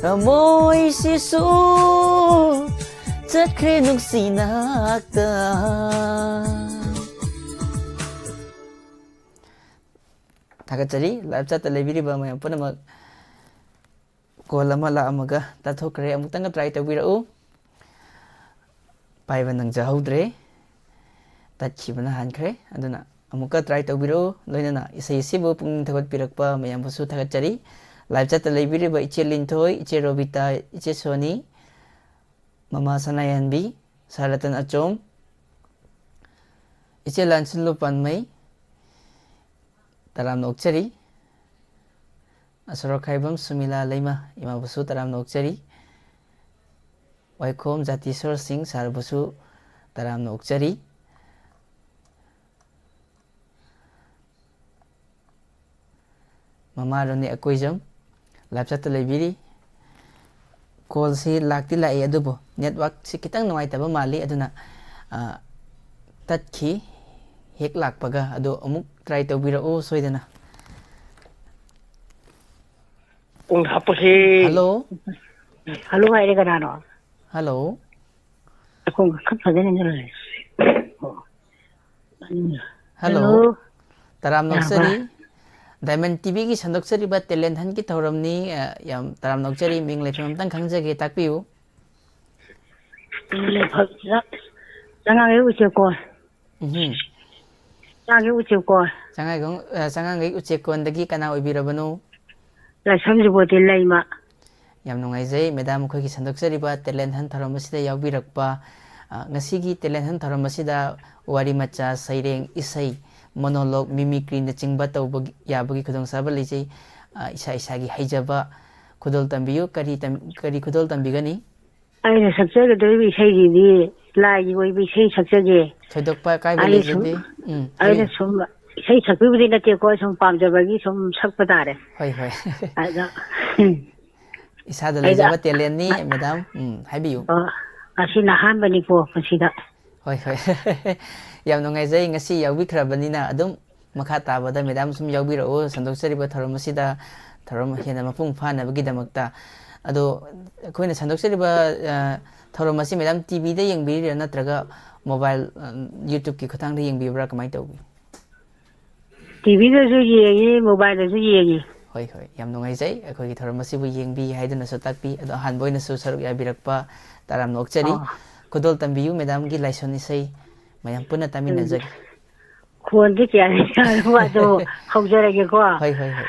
ꯊꯃꯣꯏꯁꯤꯁꯨ ꯆꯠꯈ꯭ꯔꯦ ꯅꯨꯡꯁꯤ ꯅꯥꯛꯇ꯫ ꯊꯥꯒꯠꯆꯔꯤ꯫ Live chat ꯇ ꯂꯩꯕꯤꯔꯤꯕ ꯃꯌꯥꯝ ꯄꯨꯝꯅꯃꯛ ꯀꯣꯜ ꯑꯃ ꯂꯥꯛꯑꯝꯃꯒ ꯇꯠꯊꯣꯛꯈ꯭ꯔꯦ꯫ ꯑꯃꯨꯛꯇꯪꯒ ꯇ꯭ꯔꯥꯏ ꯇꯧꯕꯤꯔꯛꯎ꯫ ꯄꯥꯏꯕ ꯅꯪꯖꯍꯧꯗ꯭ꯔꯦ, ꯇꯠꯈꯤꯕꯅ ꯍꯥꯟꯈ꯭ꯔꯦ꯫ ꯑꯗꯨꯅ ꯑꯃꯨꯛꯀ ꯇ꯭ꯔꯥꯏ ꯇꯧꯕꯤꯔꯛꯎ꯫ ꯂꯣꯏꯅꯅ ꯏꯁꯩ ꯑꯁꯤꯕꯨ ꯄꯨꯛꯅꯤꯡ ꯊꯧꯒꯠꯄꯤꯔꯛꯄ ꯃꯌꯥꯝꯕꯨꯁꯨ ꯊꯥꯒꯠꯆꯔꯤ꯫ ꯂꯥꯏꯚ ꯆꯠꯇ ꯂꯩꯕꯤꯔꯤꯕ ꯏꯆꯦ ꯂꯤꯟꯊꯣꯏ, ꯏꯆꯦ ꯔꯣꯕꯤꯇꯥ, ꯏꯆꯦ ꯁꯣꯅꯤ, ꯃꯃꯥ ꯁꯅꯥꯌꯥꯟꯕꯤ, ꯁꯥꯔ ꯔꯇꯟ ꯑꯆꯣꯝ, ꯏꯆꯦ ꯂꯥꯟꯁꯤꯜꯂꯨ ꯄꯥꯟꯃꯩ, ꯇꯔꯥꯝꯅ ꯑꯣꯛꯆꯔꯤ꯫ ꯑꯁꯣꯔꯣꯛꯈꯥꯏꯕꯝ ꯁꯨꯃꯤꯂꯥ ꯂꯩꯃ, ꯏꯃꯥꯕꯨꯁꯨ ꯇꯔꯥꯝꯅ ꯑꯣꯛꯆꯔꯤ꯫ ꯋꯥꯏꯈꯣꯝ ꯖꯥꯇꯤꯁꯣꯔ ꯁꯤꯡ, ꯁꯥꯔꯕꯨꯁꯨ ꯇꯔꯥꯝꯅ ꯑꯣꯛꯆꯔꯤ꯫ ꯃꯃꯥ ꯔꯣꯅꯤ ꯑꯀꯣꯏꯖꯝ ꯂꯥꯏꯞ ꯆꯠꯇ ꯂꯩꯕꯤꯔꯤ꯫ ꯀꯣꯜꯁꯤ ꯂꯥꯛꯇꯤ ꯂꯥꯛꯏ, ꯑꯗꯨꯕꯨ ꯅꯦꯠꯋꯥꯛꯁꯤ ꯈꯤꯇꯪ ꯅꯨꯡꯉꯥꯏꯇꯕ ꯃꯥꯜꯂꯤ, ꯑꯗꯨꯅ, ꯑ, ꯇꯠꯈꯤ꯫ ꯍꯦꯛ ꯂꯥꯛꯄꯒ ꯑꯗꯣ ꯑꯃꯨꯛ ꯇ꯭ꯔꯥꯏ ꯇꯧꯕꯤꯔꯛꯎ ꯁꯣꯏꯗꯅ꯫ ꯄꯨꯡ ꯍꯥꯞꯄꯁꯤ꯫ ꯍꯜꯂꯣ꯫ ꯍꯜꯂꯣ ꯍꯥꯏꯔꯦ ꯀꯅꯥꯅꯣ? ꯍꯜꯂꯣ꯫ ꯑꯩꯈꯣꯏ ꯈꯔ ꯐꯖꯅ ꯏꯪꯍꯜꯂꯁꯤ꯫ ꯑꯣ꯫ ꯍꯜꯂꯣ꯫ ꯍꯜꯂꯣ꯫ ꯇꯔꯥꯝꯅ ꯌꯥꯕ꯭ꯔꯥ? ꯑꯣꯛꯆꯔꯤ꯫ ꯗꯥꯏꯃꯟ ꯇꯤꯚꯤꯒꯤ ꯁꯟꯗꯣꯛꯆꯔꯤꯕ ꯇꯦꯂꯦꯟ ꯍꯟꯠꯀꯤ ꯊꯧꯔꯝꯅꯤ꯫ ꯑ, ꯌꯥꯝ ꯇꯔꯥꯝꯅ ꯑꯣꯛꯆꯔꯤ꯫ ꯃꯤꯡ ꯂꯩꯐꯝ ꯑꯝꯇꯪ ꯈꯪꯖꯒꯦ, ꯇꯥꯛꯄꯤꯌꯨ꯫ ꯃꯤꯡ ꯂꯩꯐꯝ ꯆ-, ꯆꯉꯥꯡꯉꯩ ꯎꯆꯦꯛꯀꯣꯟ꯫ ꯎꯝꯍꯨꯝ꯫ ꯆꯉꯥꯡꯉꯩ ꯎꯆꯦꯛꯀꯣꯟ꯫ ꯆꯉꯥꯡꯉꯩ, ꯑ, ꯆꯉꯥꯡꯉꯩ ꯎꯆꯦꯛꯀꯣꯟꯗꯒꯤ ꯀꯅꯥ ꯑꯣꯏꯕꯤꯔꯕꯅꯣ? ꯂꯥꯏꯁ꯭ꯔꯝ ꯖꯤꯕꯣꯇꯤ ꯂꯩꯃ꯫ ꯌꯥꯝ ꯅꯨꯡꯉꯥꯏꯖꯩ, ꯃꯦꯗꯥꯝ, ꯑꯩꯈꯣꯏꯒꯤ ꯁꯟꯗꯣꯛꯆꯔꯤꯕ ꯇꯦꯂꯦꯟ ꯍꯟꯠ ꯊꯧꯔꯝ ꯑꯁꯤꯗ ꯌꯥꯎꯕꯤꯔꯛꯄ꯫ ꯑ, ꯉꯁꯤꯒꯤ ꯇꯦꯂꯦꯟ ꯍꯟꯠ ꯊꯧꯔꯝ ꯑꯁꯤꯗ ꯋꯥꯔꯤ ꯃꯆꯥ, ꯁꯩꯔꯦꯡ, ꯏꯁꯩ, ꯃꯣꯅꯣꯂꯣꯒ, ꯃꯤꯃꯤꯀ꯭ꯔꯤꯅꯆꯤꯡꯕ ꯇꯧꯕ ꯌꯥꯕꯒꯤ ꯈꯨꯗꯣꯡꯆꯥꯕ ꯂꯩꯖꯩ꯫ ꯑ, ꯏꯁꯥ ꯏꯁꯥꯒꯤ ꯍꯩꯖꯕ ꯈꯨꯗꯣꯜ ꯇꯝꯕꯤꯌꯨ꯫ ꯀꯔꯤ ꯇꯝ-, ꯀꯔꯤ ꯈꯨꯗꯣꯜ ꯇꯝꯕꯤꯒꯅꯤ? ꯑꯩꯅ ꯁꯛꯆꯒꯗꯧꯔꯤꯕ ꯏꯁꯩꯁꯤꯗꯤ ꯂꯥꯏꯒꯤ ꯑꯣꯏꯕ ꯏꯁꯩ ꯁꯛꯆꯒꯦ꯫ ꯊꯣꯏꯗꯣꯛꯄ ꯑꯀꯥꯏꯕ ꯑꯩ ꯁꯨꯝ, ꯂꯩꯖꯗꯦ꯫ ꯎꯝ, ꯑꯩꯅ ꯍꯥꯏꯕꯤꯌꯨ꯫ ꯁꯨꯝ ꯏꯁꯩ ꯁꯛꯄꯤꯕꯗꯤ ꯅꯠꯇꯦꯀꯣ, ꯑꯩ ꯁꯨꯝ ꯄꯥꯝꯖꯕꯒꯤ ꯁꯨꯝ ꯁꯛꯄ ꯇꯥꯔꯦ꯫ ꯍꯣꯏ, ꯍꯣꯏ꯫ ꯑꯗꯣ, ꯏꯁꯥꯗ ꯑꯩꯗ ꯂꯩꯖꯕ ꯇꯦꯂꯦꯟꯅꯤ, ꯃꯦꯗꯥꯝ꯫ ꯎꯝ, ꯍꯥꯏꯕꯤꯌꯨ꯫ ꯑꯣ, ꯉꯁꯤꯅ ꯑꯍꯥꯟꯕꯅꯤꯀꯣ ꯄꯨꯟꯁꯤꯗ꯫ ꯍꯣꯏ, ꯍꯣꯏ꯫ ꯌꯥꯝ ꯅꯨꯡꯉꯥꯏꯖꯩ, ꯉꯁꯤ ꯌꯥꯎꯕꯤꯈ꯭ꯔꯕꯅꯤꯅ ꯑꯗꯨꯝ ꯃꯈꯥ ꯇꯥꯕꯗ ꯃꯦꯗꯥꯝ ꯁꯨꯝ ꯌꯥꯎꯕꯤꯔꯛꯎ, ꯁꯟꯗꯣꯛꯆꯔꯤꯕ ꯊꯧꯔꯝ ꯑꯁꯤꯗ, ꯊꯧꯔꯝ ꯍꯦꯟꯅ ꯃꯄꯨꯡ ꯐꯥꯅꯕꯒꯤꯗꯃꯛꯇ꯫ ꯑꯗꯣ ꯑꯩꯈꯣꯏꯅ ꯁꯟꯗꯣꯛꯆꯔꯤꯕ, ꯑ, ꯊꯧꯔꯝ ꯑꯁꯤ ꯃꯦꯗꯥꯝ ꯇꯤꯚꯤꯗ ꯌꯦꯡꯕꯤꯔꯤꯔꯥ ꯅꯠꯇ꯭ꯔꯒ ꯃꯣꯕꯥꯏꯜ, ꯑ, YouTubeꯀꯤ ꯈꯨꯠꯊꯥꯡꯗ ꯌꯦꯡꯕꯤꯕ꯭ꯔꯥ, ꯀꯃꯥꯏꯅ ꯇꯧꯕꯤ? ꯇꯤꯚꯤꯗꯁꯨ ꯌꯦꯡꯉꯤ, ꯃꯣꯕꯥꯏꯜꯗꯁꯨ ꯌꯦꯡꯉꯤ꯫ ꯍꯣꯏ, ꯍꯣꯏ, ꯌꯥꯝ ꯅꯨꯡꯉꯥꯏꯖꯩ ꯑꯩꯈꯣꯏꯒꯤ ꯊꯧꯔꯝ ꯑꯁꯤꯕꯨ ꯌꯦꯡꯕꯤ ꯍꯥꯏꯗꯨꯅꯁꯨ ꯇꯥꯛꯄꯤ꯫ ꯑꯗꯣ ꯑꯍꯥꯟꯕ ꯑꯣꯏꯅꯁꯨ ꯁꯔꯨꯛ ꯌꯥꯕꯤꯔꯛꯄ ꯇꯔꯥꯝꯅ ꯑꯣꯛꯆꯔꯤ꯫ ꯑꯥ꯫ ꯈꯨꯗꯣꯜ ꯇꯝꯕꯤꯌꯨ ꯃꯦꯗꯥꯝꯒꯤ ꯂꯥꯏꯁꯣꯟ ꯏꯁꯩ ꯃꯌꯥꯝ ꯄꯨꯟꯅ ꯇꯥꯃꯤꯟꯅꯖꯒꯦ꯫ ꯈꯣꯟꯗꯤ ꯀꯌꯥ ꯌꯥꯔꯨ ꯑꯗꯣ ꯍꯧꯖꯔꯒꯦꯀꯣ꯫ ꯍꯣꯏ, ꯍꯣꯏ, ꯍꯣꯏ꯫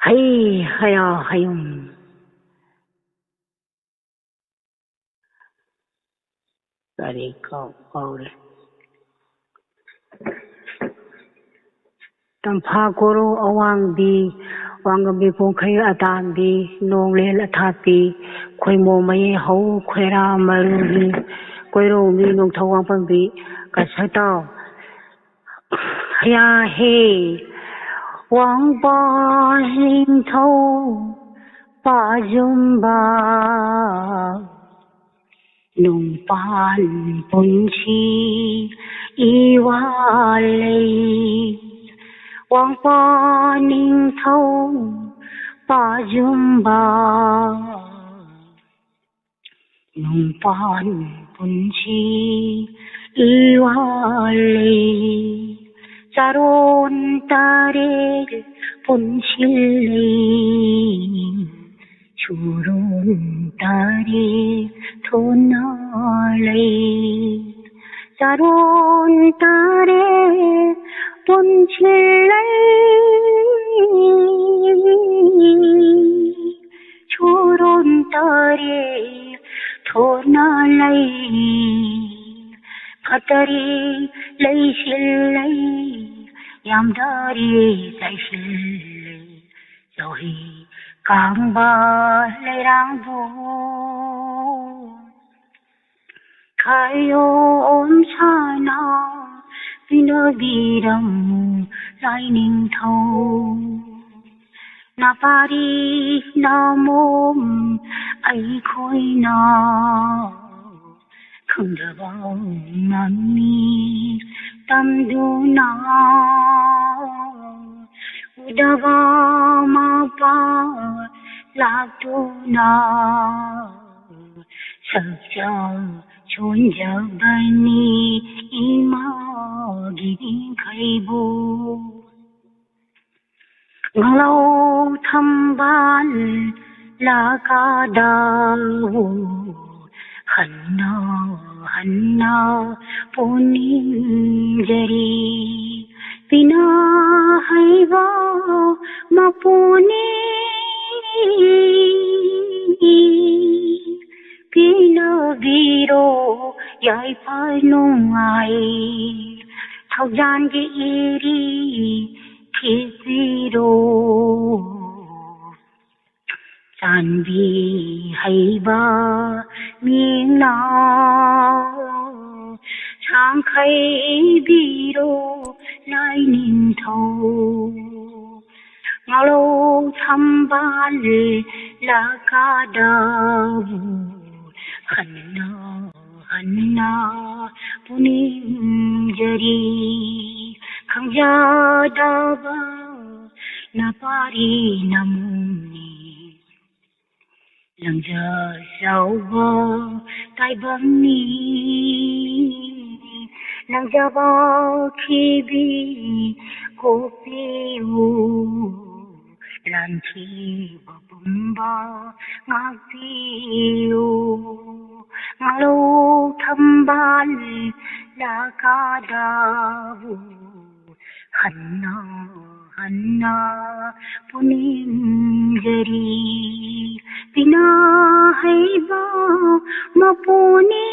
ꯍꯩ ꯍꯌꯥ ꯍꯌꯨꯝ꯫ ꯀꯔꯤ ꯀꯥꯎ ꯀꯥꯎꯔꯦ꯫ ꯇꯝꯐꯥ ꯀꯣꯔꯧ ꯑꯋꯥꯡꯕꯤ, ꯋꯥꯡꯒꯝꯕꯤ ꯄꯨꯡꯈꯩ ꯑꯇꯥꯟꯕꯤ, ꯅꯣꯡꯂꯦꯟ ꯑꯊꯥꯞꯄꯤ, ꯈꯣꯏꯃꯣ ꯃꯌꯦꯛ ꯍꯧ ꯈꯣꯏꯔꯥ ꯃꯔꯨ ꯍꯤ, ꯀꯣꯏꯔꯧꯃꯤ ꯅꯣꯡꯊꯧ ꯋꯥꯡꯄꯝꯕꯤ, ꯀꯁꯇꯥꯎ꯫ ꯍꯌꯥ ꯍꯦ, ꯋꯥꯡꯄꯥ ꯅꯤꯡꯊꯧ ꯄꯥꯖꯨꯝꯕ, ꯅꯨꯡꯄꯥꯟ ꯄꯨꯟꯁꯤ ꯏꯋꯥ ꯂꯩ꯫ ꯋꯥꯡꯄꯥ ꯅꯤꯡꯊꯧ ꯄꯥꯖꯨꯝꯕ, ꯅꯨꯡꯄꯥꯟ ꯄꯨꯟꯁꯤ ꯏꯋꯥ ꯂꯩ꯫ ꯆꯥꯔꯣꯟ ꯇꯔꯦꯠ ꯄꯨꯟꯁꯤꯜꯂꯤ꯫ ꯁꯨꯔꯣꯟ ꯇꯔꯦꯠ ꯊꯣꯟꯅ ꯂꯩ꯫ ꯆꯥꯔꯣꯟ ꯇꯔꯦꯠ ꯄꯨꯟꯁꯤꯜꯂꯩ꯫ ꯁꯨꯔꯣꯟ ꯇꯔꯦꯠ ꯊꯣꯟꯅ ꯂꯩ꯫ ꯐꯠꯇꯔꯦ ꯂꯩꯁꯤꯜꯂꯩ꯫ ꯌꯥꯝꯗꯔꯦ ꯆꯥꯏꯁꯤꯜꯂꯩ꯫ ꯆꯥꯎꯍꯤ ꯀꯥꯡꯕ ꯂꯩꯔꯥꯡꯕꯨ ꯈꯥꯏꯌꯣꯝ ꯁꯥꯅ ꯄꯤꯅꯕꯤꯔꯝꯃꯨ ꯂꯥꯏꯅꯤꯡꯊꯧ꯫ ꯅꯥꯄꯥꯔꯤ ꯅꯥꯃꯣꯝ ꯑꯩꯈꯣꯏꯅ ꯈꯪꯗꯕ ꯃꯃꯤ ꯇꯝꯗꯨꯅ ꯎꯗꯕ ꯃꯄꯥ ꯂꯥꯛꯇꯨꯅ ꯁꯛꯆ ꯁꯣꯟꯖꯕꯅꯤ ꯏꯃꯥ꯫ ꯒꯤ ꯅꯤꯡꯈꯩꯕꯨ ꯉꯥꯂꯧ ꯊꯝꯕꯥꯜ ꯂꯀꯥꯗꯕꯨ ꯍꯟꯅ ꯍꯟꯅ ꯄꯨꯅꯤꯡꯖꯔꯤ꯫ ꯄꯤꯅ ꯍꯩꯕ ꯃꯄꯨꯅꯤ, ꯄꯤꯅꯕꯤꯔꯣ ꯌꯥꯏꯐ ꯅꯨꯡꯉꯥꯏ꯫ ꯊꯧꯖꯥꯟꯒꯤ ꯏꯔꯤ ꯊꯤꯕꯤꯔꯣ꯫ ꯆꯥꯟꯕꯤ ꯍꯩꯕ ꯃꯤꯡꯅ ꯁꯥꯡꯈꯩꯕꯤꯔꯣ ꯂꯥꯏꯅꯤꯡꯊꯧ꯫ ꯉꯥꯂꯧ ꯊꯝꯕꯥꯜ ꯂꯀꯥꯗꯕꯨ ꯍꯟꯅ ꯍꯟꯅ ꯄꯨꯅꯤꯡꯖꯔꯤ꯫ ꯈꯪꯖꯗꯕ ꯅꯄꯥꯔꯤ ꯅꯃꯨꯡꯅꯤ, ꯂꯪꯖꯥ ꯆꯥꯎꯕ ꯇꯥꯏꯕꯪꯅꯤ꯫ ꯂꯪꯖꯕ ꯈꯤꯕꯤ ꯀꯣꯛꯄꯤꯌꯨ, ꯂꯥꯟꯊꯤꯕ ꯄꯨꯝꯕ ꯉꯥꯛꯄꯤꯌꯨ꯫ ꯉꯥꯂꯧ ꯊꯝꯕꯥꯜ ꯂꯀꯥꯗꯕꯨ ꯍꯟꯅ ꯍꯟꯅ ꯄꯨꯅꯤꯡꯖꯔꯤ꯫ ꯄꯤꯅ ꯍꯩꯕ ꯃꯄꯨꯅꯤ,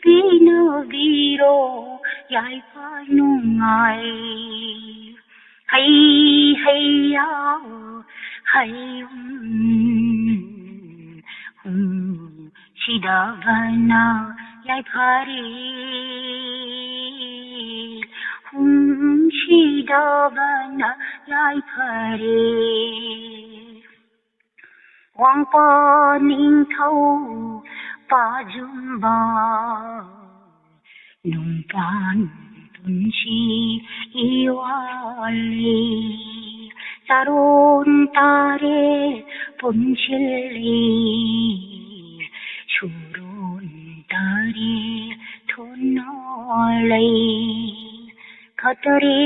ꯄꯤꯅꯕꯤꯔꯣ ꯌꯥꯏꯐ ꯅꯨꯡꯉꯥꯏ꯫ ꯍꯩ ꯍꯩꯌꯥ ꯍꯩ ꯍꯨꯝ ꯍꯨꯝ ꯁꯤꯗꯕꯅ ꯌꯥꯏꯐꯔꯦ, ꯍꯨꯝ ꯁꯤꯗꯕꯅ ꯌꯥꯏꯐꯔꯦ꯫ ꯋꯥꯡꯄ ꯅꯤꯡꯊꯧ ꯄꯥꯖꯨꯝꯕ ꯅꯨꯡꯄꯥꯟ ꯄꯨꯟꯁꯤ ꯏꯋꯥꯜꯂꯤ꯫ ꯆꯥꯔꯣꯟ ꯇꯥꯔꯦ ꯄꯨꯟꯁꯤꯜꯂꯤ ꯁꯨꯔꯣꯟ ꯌꯥꯔꯦ ꯊꯨꯅ ꯂꯩ ꯐꯠꯇꯔꯦ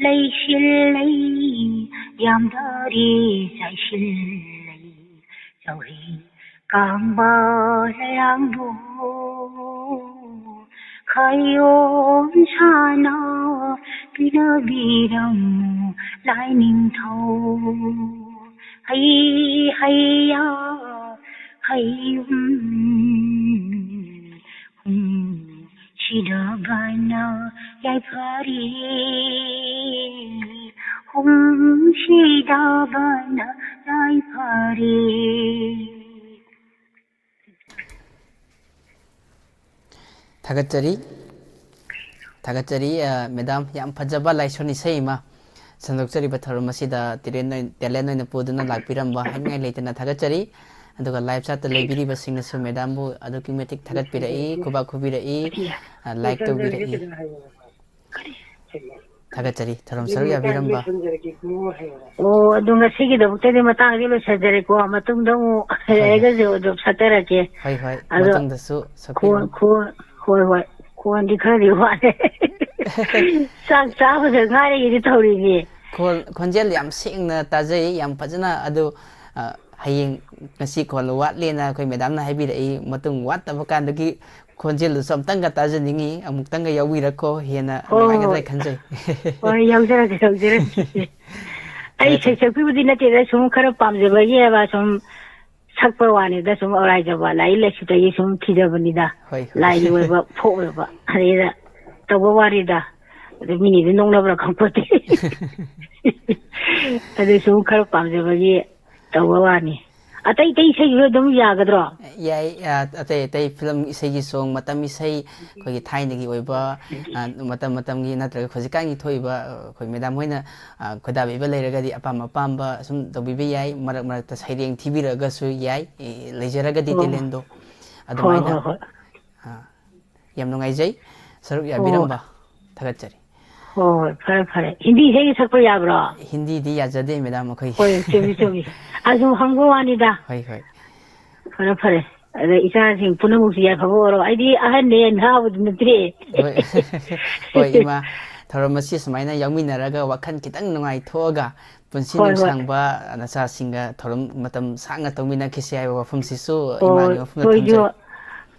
ꯂꯩꯁꯤꯜꯂꯩ ꯌꯥꯝꯗꯔꯦ ꯆꯥꯏꯁꯤꯜꯂꯩ ꯆꯥꯎꯍꯤ ꯀꯥꯡꯕ ꯂꯩꯔꯥꯡꯕꯨ ꯈꯌꯣꯝ ꯁꯥꯅ ꯄꯤꯅꯕꯤꯔꯝꯃꯨ ꯂꯥꯏꯅꯤꯡꯊꯧ ꯍꯩ ꯍꯩꯌꯥ ꯍꯩꯌꯨꯝ ꯍꯨꯝ ꯁꯤꯗꯕꯅ ꯌꯥꯏꯐꯔꯦ ꯍꯨꯝ ꯁꯤꯗꯕꯅ ꯌꯥꯏꯐꯔꯦ꯫ ꯊꯥꯒꯠꯆꯔꯤ꯫ ꯊꯥꯒꯠꯆꯔꯤ, ꯑ, ꯃꯦꯗꯥꯝ, ꯌꯥꯝ ꯐꯖꯕ ꯂꯥꯏꯁꯣꯟ ꯏꯁꯩ ꯑꯃ ꯁꯟꯗꯣꯛꯆꯔꯤꯕ ꯊꯧꯔꯝ ꯑꯁꯤꯗ ꯇꯦꯂꯦꯟ ꯑꯣꯏ-, ꯇꯦꯂꯦꯟ ꯑꯣꯏꯅ ꯄꯨꯗꯨꯅ ꯂꯥꯛꯄꯤꯔꯝꯕ ꯍꯥꯏꯅꯤꯡꯉꯥꯏ ꯂꯩꯇꯅ ꯊꯥꯒꯠꯆꯔꯤ꯫ ꯑꯗꯨꯒ ꯂꯥꯏꯚ ꯆꯥꯠꯇ ꯂꯩꯕꯤꯔꯤꯕꯁꯤꯡꯅꯁꯨ ꯃꯦꯗꯥꯝꯕꯨ ꯑꯗꯨꯛꯀꯤ ꯃꯇꯤꯛ ꯊꯥꯒꯠꯄꯤꯔꯛꯏ, ꯈꯨꯕꯥꯛ ꯈꯨꯕꯤꯔꯛꯏ, ꯑ, ꯂꯥꯏꯛ ꯇꯧꯕꯤꯔꯛꯏ꯫ ꯊꯥꯒꯠꯆꯔꯤ ꯊꯧꯔꯝ ꯁꯔꯨꯛ ꯌꯥꯕꯤꯔꯝꯕ꯫ ꯑꯣ, ꯑꯗꯨ ꯉꯁꯤꯒꯤꯗꯃꯛꯇꯗꯤ ꯃꯇꯥꯡꯁꯤ ꯂꯣꯏꯁꯤꯟꯖꯔꯦꯀꯣ꯫ ꯃꯇꯨꯡꯗ ꯑꯃꯨꯛ ꯍꯣꯏ, ꯍꯣꯏ꯫ ꯂꯩꯔꯒꯁꯨ ꯑꯗꯨꯝ ꯁꯛꯆꯔꯛꯀꯦ꯫ ꯍꯣꯏ, ꯍꯣꯏ, ꯑꯗꯣ ꯃꯇꯨꯡꯗꯁꯨ ꯈꯣꯟ ꯁꯛꯄꯤꯔꯝꯃꯨ꯫ ꯈꯣꯟ ꯍꯣꯏ, ꯍꯣꯏ, ꯈꯣꯟꯗꯤ ꯈꯔꯗꯤ ꯋꯥꯠꯂꯦ꯫ ꯆꯥꯛ ꯆꯥꯕꯗ ꯉꯥꯏꯔꯤꯉꯩꯗ ꯇꯧꯔꯤꯅꯦ꯫ ꯈꯣꯟ-, ꯈꯣꯟꯖꯦꯜ ꯌꯥꯝ ꯁꯦꯡꯅ ꯇꯥꯖꯩ, ꯌꯥꯝ ꯐꯖꯅ꯫ ꯑꯗꯨ, ꯑ, ꯍꯌꯦꯡ, ꯉꯁꯤ ꯈꯣꯟ ꯋꯥꯠꯂꯦꯅ ꯑꯩꯈꯣꯏ ꯃꯦꯗꯥꯝꯅ ꯍꯥꯏꯕꯤꯔꯛꯏ, ꯃꯇꯨꯡ ꯋꯥꯠꯇꯕ ꯀꯥꯟꯗꯒꯤ ꯈꯣꯟꯖꯦꯜꯗꯨꯁꯨ ꯑꯃꯨꯛꯇꯪꯒ ꯇꯥꯖꯅꯤꯡꯉꯤ, ꯑꯃꯨꯛꯇꯪꯒ ꯌꯥꯎꯕꯤꯔꯛꯈꯣ, ꯍꯦꯟꯅ ꯍꯣꯏ, ꯅꯨꯡꯉꯥꯏꯒꯗ꯭ꯔꯥ ꯍꯣꯏ꯫ ꯈꯟꯖꯩ꯫ ꯍꯣꯏ, ꯌꯥꯎꯖꯔꯛꯀꯦ, ꯌꯥꯎꯖꯔꯛꯀꯦ꯫ ꯑꯩ ꯊꯥꯒꯠꯆꯔꯤ꯫ ꯁꯩꯁꯛꯄꯤꯕꯨꯗꯤ ꯅꯠꯇꯦꯗ, ꯁꯨꯝ ꯈꯔ ꯄꯥꯝꯖꯕꯒꯤ ꯍꯥꯏꯕ, ꯁꯨꯝ ꯁꯛꯄ ꯋꯥꯅꯤꯗ, ꯁꯨꯝ ꯑꯔꯥꯏꯖꯕ ꯂꯥꯏꯔꯤꯛ ꯂꯥꯏꯁꯨꯗꯒꯤ ꯁꯨꯝ ꯊꯤꯖꯕꯅꯤꯗ꯫ ꯍꯣꯏ, ꯍꯣꯏ꯫ ꯂꯥꯏꯒꯤ ꯑꯣꯏꯕ ꯐꯣꯛ ꯑꯣꯏꯕ ꯑꯗꯩꯗ ꯇꯧꯕ ꯋꯥꯅꯤꯗ꯫ ꯑꯗꯨ ꯃꯤꯅꯤꯗꯤ ꯅꯣꯛꯅꯕ꯭ꯔꯥ ꯈꯪꯄꯣꯠꯇꯦ꯫ ꯑꯗꯨ ꯁꯨꯝ ꯈꯔ ꯄꯥꯝꯖꯕꯒꯤ ꯇꯧꯕ ꯋꯥꯅꯤ꯫ ꯑꯇꯩ ꯑꯇꯩ ꯏꯁꯩꯁꯨ ꯑꯗꯨꯝ ꯌꯥꯒꯗ꯭ꯔꯣ? ꯌꯥꯏ, ꯑ, ꯑꯇꯩ ꯑꯇꯩ ꯐꯤꯂꯝ ꯏꯁꯩꯒꯤ ꯁꯣꯡ, ꯃꯇꯝ ꯏꯁꯩ, ꯑꯩꯈꯣꯏꯒꯤ ꯊꯥꯏꯅꯒꯤ ꯑꯣꯏꯕ, ꯑ, ꯃꯇꯝ ꯃꯇꯝꯒꯤ ꯅꯠꯇ꯭ꯔꯒ ꯍꯧꯖꯤꯛꯀꯥꯟꯒꯤ ꯊꯣꯛꯏꯕ, ꯑ, ꯑꯩꯈꯣꯏ ꯃꯦꯗꯥꯝ ꯍꯣꯏꯅ, ꯑ, ꯈꯣꯏꯗꯥꯕꯤꯕ ꯂꯩꯔꯒꯗꯤ ꯑꯄꯥꯝ ꯑꯄꯥꯝꯕ ꯁꯨꯝ ꯇꯧꯕꯤꯕ ꯌꯥꯏ꯫ ꯃꯔꯛ ꯃꯔꯛꯇ ꯁꯩꯔꯦꯡ ꯊꯤꯕꯤꯔꯛꯑꯒꯁꯨ ꯌꯥꯏ, ꯑꯦ, ꯂꯩꯖꯔꯒꯗꯤ ꯑꯣ꯫ ꯇꯦꯂꯦꯟꯗꯣ꯫ ꯍꯣꯏ, ꯑꯗꯨꯃꯥꯏꯅ, ꯍꯣꯏ, ꯍꯣꯏ꯫ ꯑ, ꯌꯥꯝ ꯅꯨꯡꯉꯥꯏꯖꯩ ꯁꯔꯨꯛ ꯑꯣ꯫ ꯌꯥꯕꯤꯔꯝꯕ꯫ ꯊꯥꯒꯠꯆꯔꯤ꯫ ꯍꯣꯏ, ꯍꯣꯏ, ꯐꯔꯦ, ꯐꯔꯦ꯫ ꯍꯤꯟꯗꯤ ꯏꯁꯩꯒ ꯁꯛꯄ ꯌꯥꯕ꯭ꯔꯣ? ꯍꯤꯟꯗꯤꯗꯤ ꯌꯥꯖꯗꯦ, ꯃꯦꯗꯥꯝ, ꯑꯩꯈꯣꯏ꯫ ꯍꯣꯏ, ꯆꯨꯝꯃꯤ, ꯆꯨꯝꯃꯤ꯫ ꯑꯗꯨ ꯍꯪꯕ ꯋꯥꯅꯤꯗ꯫ ꯍꯣꯏ, ꯍꯣꯏ꯫ ꯐꯔꯦ, ꯐꯔꯦ꯫ ꯑꯗ ꯏꯆꯥꯁꯤꯡ ꯄꯨꯝꯅꯃꯛꯁꯨ ꯌꯥꯏꯐꯕ ꯑꯣꯏꯔꯣ꯫ ꯑꯩꯗꯤ ꯑꯍꯟꯅꯦ, ꯅꯍꯥꯕꯨꯗꯤ ꯅꯠꯇ꯭ꯔꯦ꯫ ꯍꯣꯏ꯫ ꯍꯣꯏ, ꯏꯃꯥ, ꯊꯧꯔꯝ ꯑꯁꯤ ꯁꯨꯃꯥꯏꯅ ꯌꯥꯎꯃꯤꯟꯅꯔꯒ ꯋꯥꯈꯜ ꯈꯤꯇꯪ ꯅꯨꯡꯉꯥꯏꯊꯣꯛꯑꯒ ꯄꯨꯟꯁꯤ ꯍꯣꯏ, ꯍꯣꯏ꯫ ꯅꯨꯡꯁꯥꯡꯕ ꯅꯆꯥꯁꯤꯡꯒ ꯊꯧꯔꯝ ꯃꯇꯝ ꯁꯥꯡꯅ ꯇꯧꯃꯤꯟꯅꯈꯤꯁꯤ ꯍꯥꯏꯕ ꯋꯥꯐꯝꯁꯤꯁꯨ ꯑꯣ, ꯏꯃꯥꯒꯤ ꯃꯐꯝꯗ ꯅꯣꯏꯁꯨ ꯊꯝꯖꯔꯤ꯫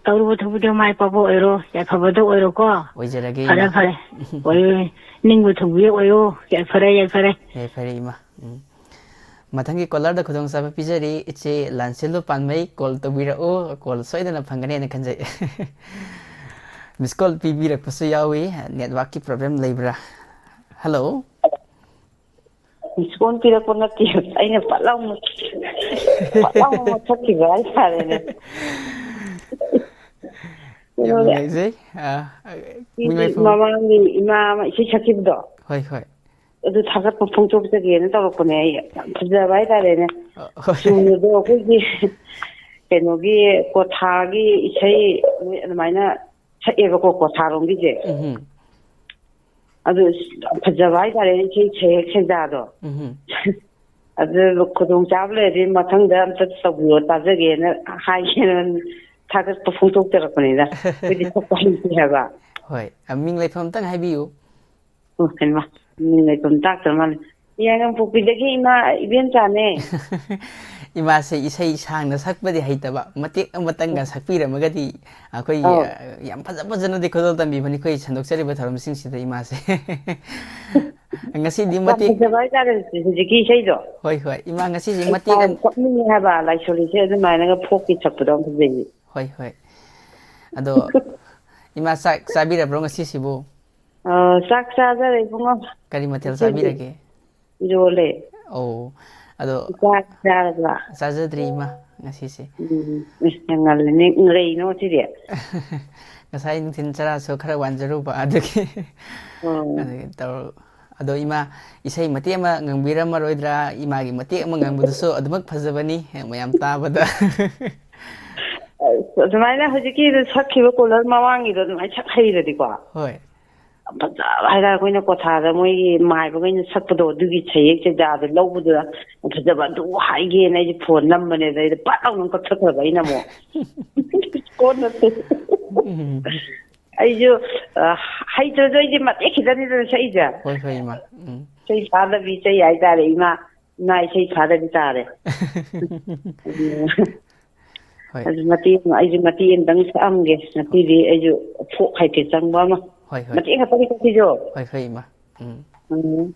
ꯇꯧꯔꯨꯕ ꯊꯕꯛꯇ ꯃꯥꯏ ꯄꯥꯛꯄ ꯑꯣꯏꯔꯣ, ꯌꯥꯏꯐꯕꯗ ꯑꯣꯏꯔꯣꯀꯣ꯫ ꯑꯣꯏꯖꯔꯒꯦ, ꯐꯔꯦ, ꯏꯃꯥ꯫ ꯐꯔꯦ꯫ ꯑꯣꯏꯔꯣ, ꯅꯤꯡꯕ ꯊꯨꯡꯕ ꯑꯣꯏꯔꯣ, ꯌꯥꯏꯐꯔꯦ, ꯌꯥꯏꯐꯔꯦ꯫ ꯌꯥꯏꯐꯔꯦ, ꯏꯃꯥ꯫ ꯎꯝ꯫ ꯃꯊꯪꯒꯤ ꯀꯣꯂꯔꯗ ꯈꯨꯗꯣꯡꯆꯥꯕ ꯄꯤꯖꯔꯤ꯫ ꯏꯆꯦ ꯂꯥꯟꯁꯦꯜꯂꯨ ꯄꯥꯟꯃꯩ, ꯀꯣꯜ ꯇꯧꯕꯤꯔꯛꯎ, ꯀꯣꯜ ꯁꯣꯏꯗꯅ ꯐꯪꯒꯅꯦꯅ ꯈꯟꯖꯩ꯫ ꯃꯤꯁ ꯀꯣꯜ ꯄꯤꯕꯤꯔꯛꯄꯁꯨ ꯌꯥꯎꯏ, ꯅꯦꯠꯋꯥꯛꯀꯤ ꯄ꯭ꯔꯣꯕ꯭ꯂꯦꯝ ꯂꯩꯕ꯭ꯔꯥ? ꯍꯜꯂꯣ꯫ ꯃꯤꯁ ꯀꯣꯜ ꯄꯤꯔꯛꯄ ꯅꯠꯇꯦ, ꯑꯩꯅ ꯄꯠ ꯂꯥꯎꯅ, ꯄꯠ ꯂꯥꯎꯅ ꯃꯨꯠꯊꯠꯈꯤꯕ ꯍꯥꯏꯇꯥꯔꯦꯅꯦ꯫ ꯌꯥꯝ ꯀꯩꯅꯣꯅꯦ, ꯅꯨꯡꯉꯥꯏꯖꯩ꯫ ꯑ, ꯑ, ꯁꯤꯗꯤ ꯃꯤꯡꯂꯩꯐꯝ꯫ ꯃꯃꯥꯡꯒꯤ ꯏꯃꯥ ꯑꯃ ꯏꯁꯩ ꯁꯛꯈꯤꯕꯗꯣ, ꯍꯣꯏ, ꯍꯣꯏ꯫ ꯑꯗꯨ ꯊꯥꯒꯠꯄ ꯐꯣꯡꯗꯣꯛꯆꯒꯦꯅ ꯇꯧꯔꯛꯄꯅꯦ꯫ ꯑꯩ ꯌꯥꯝ ꯐꯖꯕ ꯍꯥꯏꯇꯥꯔꯦꯅꯦ꯫ ꯑ, ꯍꯣꯏ꯫ ꯆꯨꯝꯅꯗꯣ ꯑꯩꯈꯣꯏꯒꯤ ꯀꯩꯅꯣꯒꯤ ꯀꯣꯊꯥꯒꯤ ꯏꯁꯩ ꯃꯣꯏ ꯑꯗꯨꯃꯥꯏꯅ ꯁꯛꯑꯦꯕꯀꯣ, ꯀꯣꯊꯥꯔꯣꯝꯒꯤꯁꯦ꯫ ꯎꯝꯍꯨꯝ꯫ ꯑꯗꯨ ꯌꯥꯝ ꯐꯖꯕ ꯍꯥꯏꯇꯥꯔꯦꯅꯦ, ꯏꯁꯩ ꯁꯩꯍꯦꯛ ꯁꯩꯗꯥꯗꯣ꯫ ꯎꯝꯍꯨꯝ꯫ ꯑꯗꯨ ꯈꯨꯗꯣꯡ ꯆꯥꯕ ꯂꯩꯔꯗꯤ ꯃꯊꯪꯗ ꯑꯝꯇ ꯇꯧꯕꯤꯌꯣ, ꯇꯥꯖꯒꯦꯅ ꯍꯥꯏꯒꯦꯅ ꯊꯥꯒꯠꯄ ꯐꯣꯡꯗꯣꯛꯆꯔꯛꯄꯅꯤꯗ꯫ ꯑꯩꯈꯣꯏꯗꯤ ꯁꯛꯄ ꯍꯩꯇꯦ ꯍꯥꯏꯕ꯫ ꯍꯣꯏ꯫ ꯑ, ꯃꯤꯡ ꯂꯩꯐꯝ ꯑꯝꯇꯪ ꯍꯥꯏꯕꯤꯌꯨ꯫ ꯑꯣ, ꯍꯩꯃꯥ, ꯃꯤꯡ ꯂꯩꯐꯝ ꯇꯥꯛꯇ꯭ꯔ ꯃꯥꯜꯂꯦ꯫ ꯌꯥꯏꯉꯪꯄꯣꯛꯄꯤꯗꯒꯤ ꯏꯃꯥ ꯏꯕꯦꯝꯆꯥꯅꯦ꯫ ꯏꯃꯥꯁꯦ ꯏꯁꯩ ꯁꯥꯡꯅ ꯁꯛꯄꯗꯤ ꯍꯩꯇꯕ, ꯃꯇꯦꯛ ꯑꯃꯇꯪꯒ ꯁꯛꯄꯤꯔꯝꯃꯒꯗꯤ ꯑꯩꯈꯣꯏꯒꯤ, ꯑꯧ꯫ ꯑ, ꯌꯥꯝ ꯐꯖ ꯐꯖꯅꯗꯤ ꯈꯨꯗꯣꯜ ꯇꯝꯕꯤꯕꯅꯤ ꯑꯩꯈꯣꯏ ꯁꯟꯗꯣꯛꯆꯔꯤꯕ ꯊꯧꯔꯝꯁꯤꯡꯁꯤꯗ ꯏꯃꯥꯁꯦ꯫ ꯉꯁꯤꯗꯤ ꯌꯥꯝ ꯃꯇꯦꯛ ꯐꯖꯕ ꯍꯥꯏꯇꯥꯔꯦ ꯍꯧꯖꯤꯛꯀꯤ ꯏꯁꯩꯗꯣ꯫ ꯍꯣꯏ, ꯍꯣꯏ꯫ ꯏꯃꯥ, ꯉꯁꯤꯁꯦ ꯑꯩ ꯃꯇꯦꯛ ꯇꯥꯏ, ꯑꯃ ꯀꯞꯅꯤꯡꯉꯦ ꯍꯥꯏꯕ, ꯂꯥꯏꯁꯣꯔꯤꯁꯦ ꯑꯗꯨꯃꯥꯏꯅꯒ ꯐꯣꯛꯀꯤ ꯁꯛꯄꯗꯣ ꯌꯥꯝ ꯐꯖꯩꯌꯦ꯫ ꯍꯣꯏ, ꯍꯣꯏ꯫ ꯑꯗꯣ ꯏꯃꯥ, ꯆꯥꯛ ꯆꯥꯕꯤꯔꯕ꯭ꯔꯣ ꯉꯁꯤꯁꯤꯕꯨ? ꯑ, ꯆꯥꯛ ꯆꯥꯖꯔꯦ ꯏꯕꯨꯡꯉꯣ꯫ ꯀꯔꯤ ꯃꯊꯦꯜ ꯉꯁꯤꯗꯤ ꯆꯥꯕꯤꯔꯒꯦ? ꯏꯔꯣꯜꯂꯦ꯫ ꯑꯣ, ꯑꯗꯣ ꯆꯥꯛ ꯆꯥꯔꯕ? ꯆꯥꯖꯗ꯭ꯔꯤ ꯏꯃꯥ, ꯉꯁꯤꯁꯦ꯫ ꯎꯝ, ꯑꯦ, ꯌꯥꯝ ꯉꯜꯂꯤꯅꯦ꯫ ꯀꯩꯅꯣ ꯁꯤꯗꯤ? ꯉꯁꯥꯏ ꯅꯨꯡꯊꯤꯜ ꯆꯔꯥꯁꯨ ꯈꯔ ꯋꯥꯟꯖꯔꯨꯕ, ꯑꯗꯨꯒꯤ꯫ ꯑꯣ꯫ ꯑꯗꯨꯒꯤ ꯇꯧꯔ-, ꯑꯗꯣ ꯏꯃꯥ, ꯏꯁꯩ ꯃꯇꯦꯛ ꯑꯃ ꯉꯪꯕꯤꯔꯝꯃꯔꯣꯏꯗ꯭ꯔꯥ? ꯏꯃꯥꯒꯤ ꯃꯇꯦꯛ ꯑꯃ ꯉꯪꯕꯗꯨꯁꯨ ꯑꯗꯨꯃꯛ ꯐꯖꯕꯅꯤ, ꯃꯌꯥꯝ ꯇꯥꯕꯗ꯫ ꯑꯁ, ꯑꯗꯨꯃꯥꯏꯅ ꯍꯧꯖꯤꯛꯀꯤ ꯁꯛꯈꯤꯕ ꯀꯣꯂꯔ ꯃꯃꯥꯡꯒꯤꯗꯣ ꯑꯗꯨꯃꯥꯏꯅ ꯁꯛ ꯍꯩꯔꯗꯤꯀꯣ꯫ ꯍꯣꯏ꯫ ꯌꯥꯝ ꯐꯖꯕ ꯍꯥꯏꯇꯥꯔꯦ, ꯑꯩꯈꯣꯏꯅ ꯀ꯭ꯋꯥꯊꯥꯗ ꯃꯣꯏꯒꯤ ꯃꯥꯏꯕꯈꯩꯅ ꯁꯛꯄꯗꯣ, ꯑꯗꯨꯒꯤ ꯁꯩꯍꯦꯛ ꯆꯩꯗꯥꯗꯣ ꯂꯧꯕꯗꯨꯗ ꯌꯥꯝ ꯐꯖꯕ ꯑꯗꯨ ꯍꯥꯏꯒꯦꯅ ꯑꯩꯁꯦ ꯐꯣꯟ ꯅꯝꯕꯅꯦ, ꯑꯗꯩꯗ ꯄꯠ ꯂꯥꯎꯅ ꯀꯛꯊꯠꯈ꯭ꯔꯕ ꯑꯩꯅ ꯑꯃꯨꯛ꯫ ꯀꯣꯟꯅ꯫ ꯎꯝ꯫ ꯑꯩꯁꯨ, ꯑ, ꯍꯩꯇ꯭ꯔꯁꯨ ꯑꯩꯁꯦ ꯃꯇꯦꯛ ꯈꯤꯇꯅꯤꯗꯅ ꯁꯛꯏꯁꯦ꯫ ꯍꯣꯏ, ꯍꯣꯏ, ꯏꯃꯥ꯫ ꯎꯝ꯫ ꯆꯩ ꯐꯥꯗꯕꯤ ꯆꯩ ꯍꯥꯏꯇꯥꯔꯦ, ꯏꯃꯥ꯫ ꯏꯃꯥ ꯏꯁꯩ ꯐꯥꯗꯕꯤ ꯇꯥꯔꯦ꯫ ꯍꯣꯏ꯫ ꯑꯗꯨ ꯃꯇꯦꯛ ꯑꯃ, ꯑꯩꯁꯨ ꯃꯇꯦꯛ ꯑꯃꯇꯪ ꯁꯛꯑꯝꯒꯦ꯫ ꯉꯁꯤꯗꯤ ꯑꯩꯁꯨ ꯐꯣꯛ ꯍꯥꯏꯐꯦꯠ ꯆꯪꯕ ꯑꯃ꯫ ꯍꯣꯏ, ꯍꯣꯏ꯫ ꯃꯇꯦꯛ ꯈꯛꯇꯅꯤ ꯁꯛꯈꯤꯁꯨ꯫ ꯍꯣꯏ, ꯍꯣꯏ, ꯏꯃꯥ꯫ ꯎꯝ꯫ ꯎꯝ꯫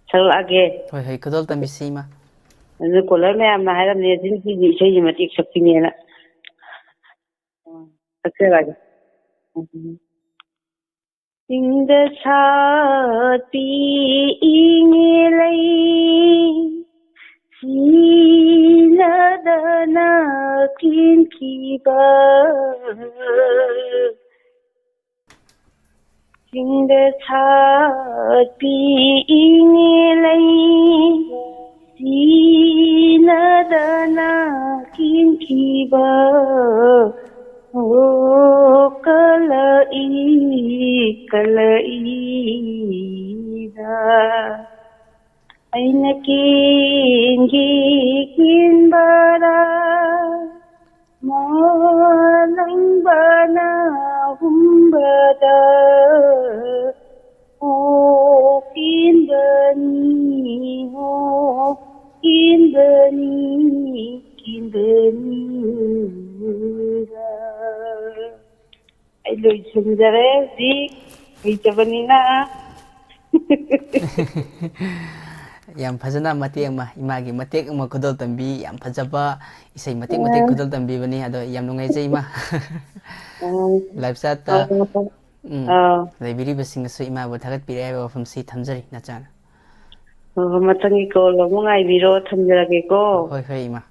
ꯁꯛꯂꯛꯑꯒꯦ꯫ ꯍꯣꯏ, ꯍꯣꯏ, ꯈꯨꯗꯣꯜ ꯇꯝꯕꯤꯁꯤ, ꯏꯃꯥ꯫ ꯑꯗꯨ ꯀꯣꯂꯔ ꯃꯌꯥꯝꯅ ꯍꯥꯏꯔꯝꯅꯦ, "ꯁꯤ ꯅꯨꯄꯤꯗꯤ ꯏꯁꯩꯁꯦ ꯃꯇꯦꯛ ꯁꯛꯄꯤꯅꯦꯅ"꯫ ꯎꯝ꯫ ꯁꯛꯆꯔꯛꯑꯒꯦ꯫ ꯎꯝ꯫ ꯆꯤꯡꯗ ꯁꯥꯠꯄꯤ ꯏꯉꯦ ꯂꯩ, ꯁꯤꯅꯗꯅ ꯀꯦꯟꯈꯤꯕ꯫ ꯆꯤꯡꯗ ꯁꯥꯠꯄꯤ ꯏꯉꯦ ꯂꯩ, ꯁꯤꯅꯗꯅ ꯀꯦꯟꯈꯤꯕ꯫ ꯑꯣ ꯀꯂꯛꯏ, ꯀꯂꯛꯏꯗ꯫ ꯑꯩꯅ ꯀꯦꯟꯒꯦ ꯀꯦꯟꯕꯔꯥ, ꯃꯥꯂꯪꯕꯅ ꯍꯨꯝꯕꯗ꯫ ꯑꯣ ꯀꯦꯟꯕꯅꯤ, ꯑꯣ ꯀꯦꯟꯕꯅꯤ, ꯀꯦꯟꯕꯅꯤ꯫ ꯑꯩ ꯂꯣꯏꯁꯤꯟꯖꯔꯦ ꯍꯧꯖꯤꯛ, ꯍꯩꯇꯕꯅꯤꯅ꯫ ꯌꯥꯝ ꯐꯖꯅ ꯃꯇꯦꯛ ꯑꯃ, ꯏꯃꯥꯒꯤ ꯃꯇꯦꯛ ꯑꯃ ꯈꯨꯗꯣꯜ ꯇꯝꯕꯤ, ꯌꯥꯝ ꯐꯖꯕ ꯏꯁꯩ ꯃꯇꯦꯛ ꯃꯇꯦꯛ ꯎꯝ꯫ ꯈꯨꯗꯣꯜ ꯇꯝꯕꯤꯕꯅꯤ꯫ ꯑꯗꯣ ꯌꯥꯝ ꯅꯨꯡꯉꯥꯏꯖꯩ, ꯏꯃꯥ꯫ ꯎꯝ꯫ Live chat ꯇ, ꯑꯧ, ꯎꯝ, ꯑꯧ꯫ ꯂꯩꯕꯤꯔꯤꯕꯁꯤꯡꯅꯁꯨ ꯏꯃꯥꯕꯨ ꯊꯥꯒꯠꯄꯤꯔꯦ ꯍꯥꯏꯕ ꯋꯥꯐꯝꯁꯤ ꯊꯝꯖꯔꯤ, ꯅꯆꯥꯅ꯫ ꯍꯣꯏ, ꯍꯣꯏ, ꯃꯊꯪꯒꯤ call ꯑꯃꯨꯛ ꯉꯥꯏꯕꯤꯔꯣ, ꯊꯝꯖꯔꯒꯦꯀꯣ꯫ ꯍꯣꯏ, ꯍꯣꯏ, ꯏꯃꯥ꯫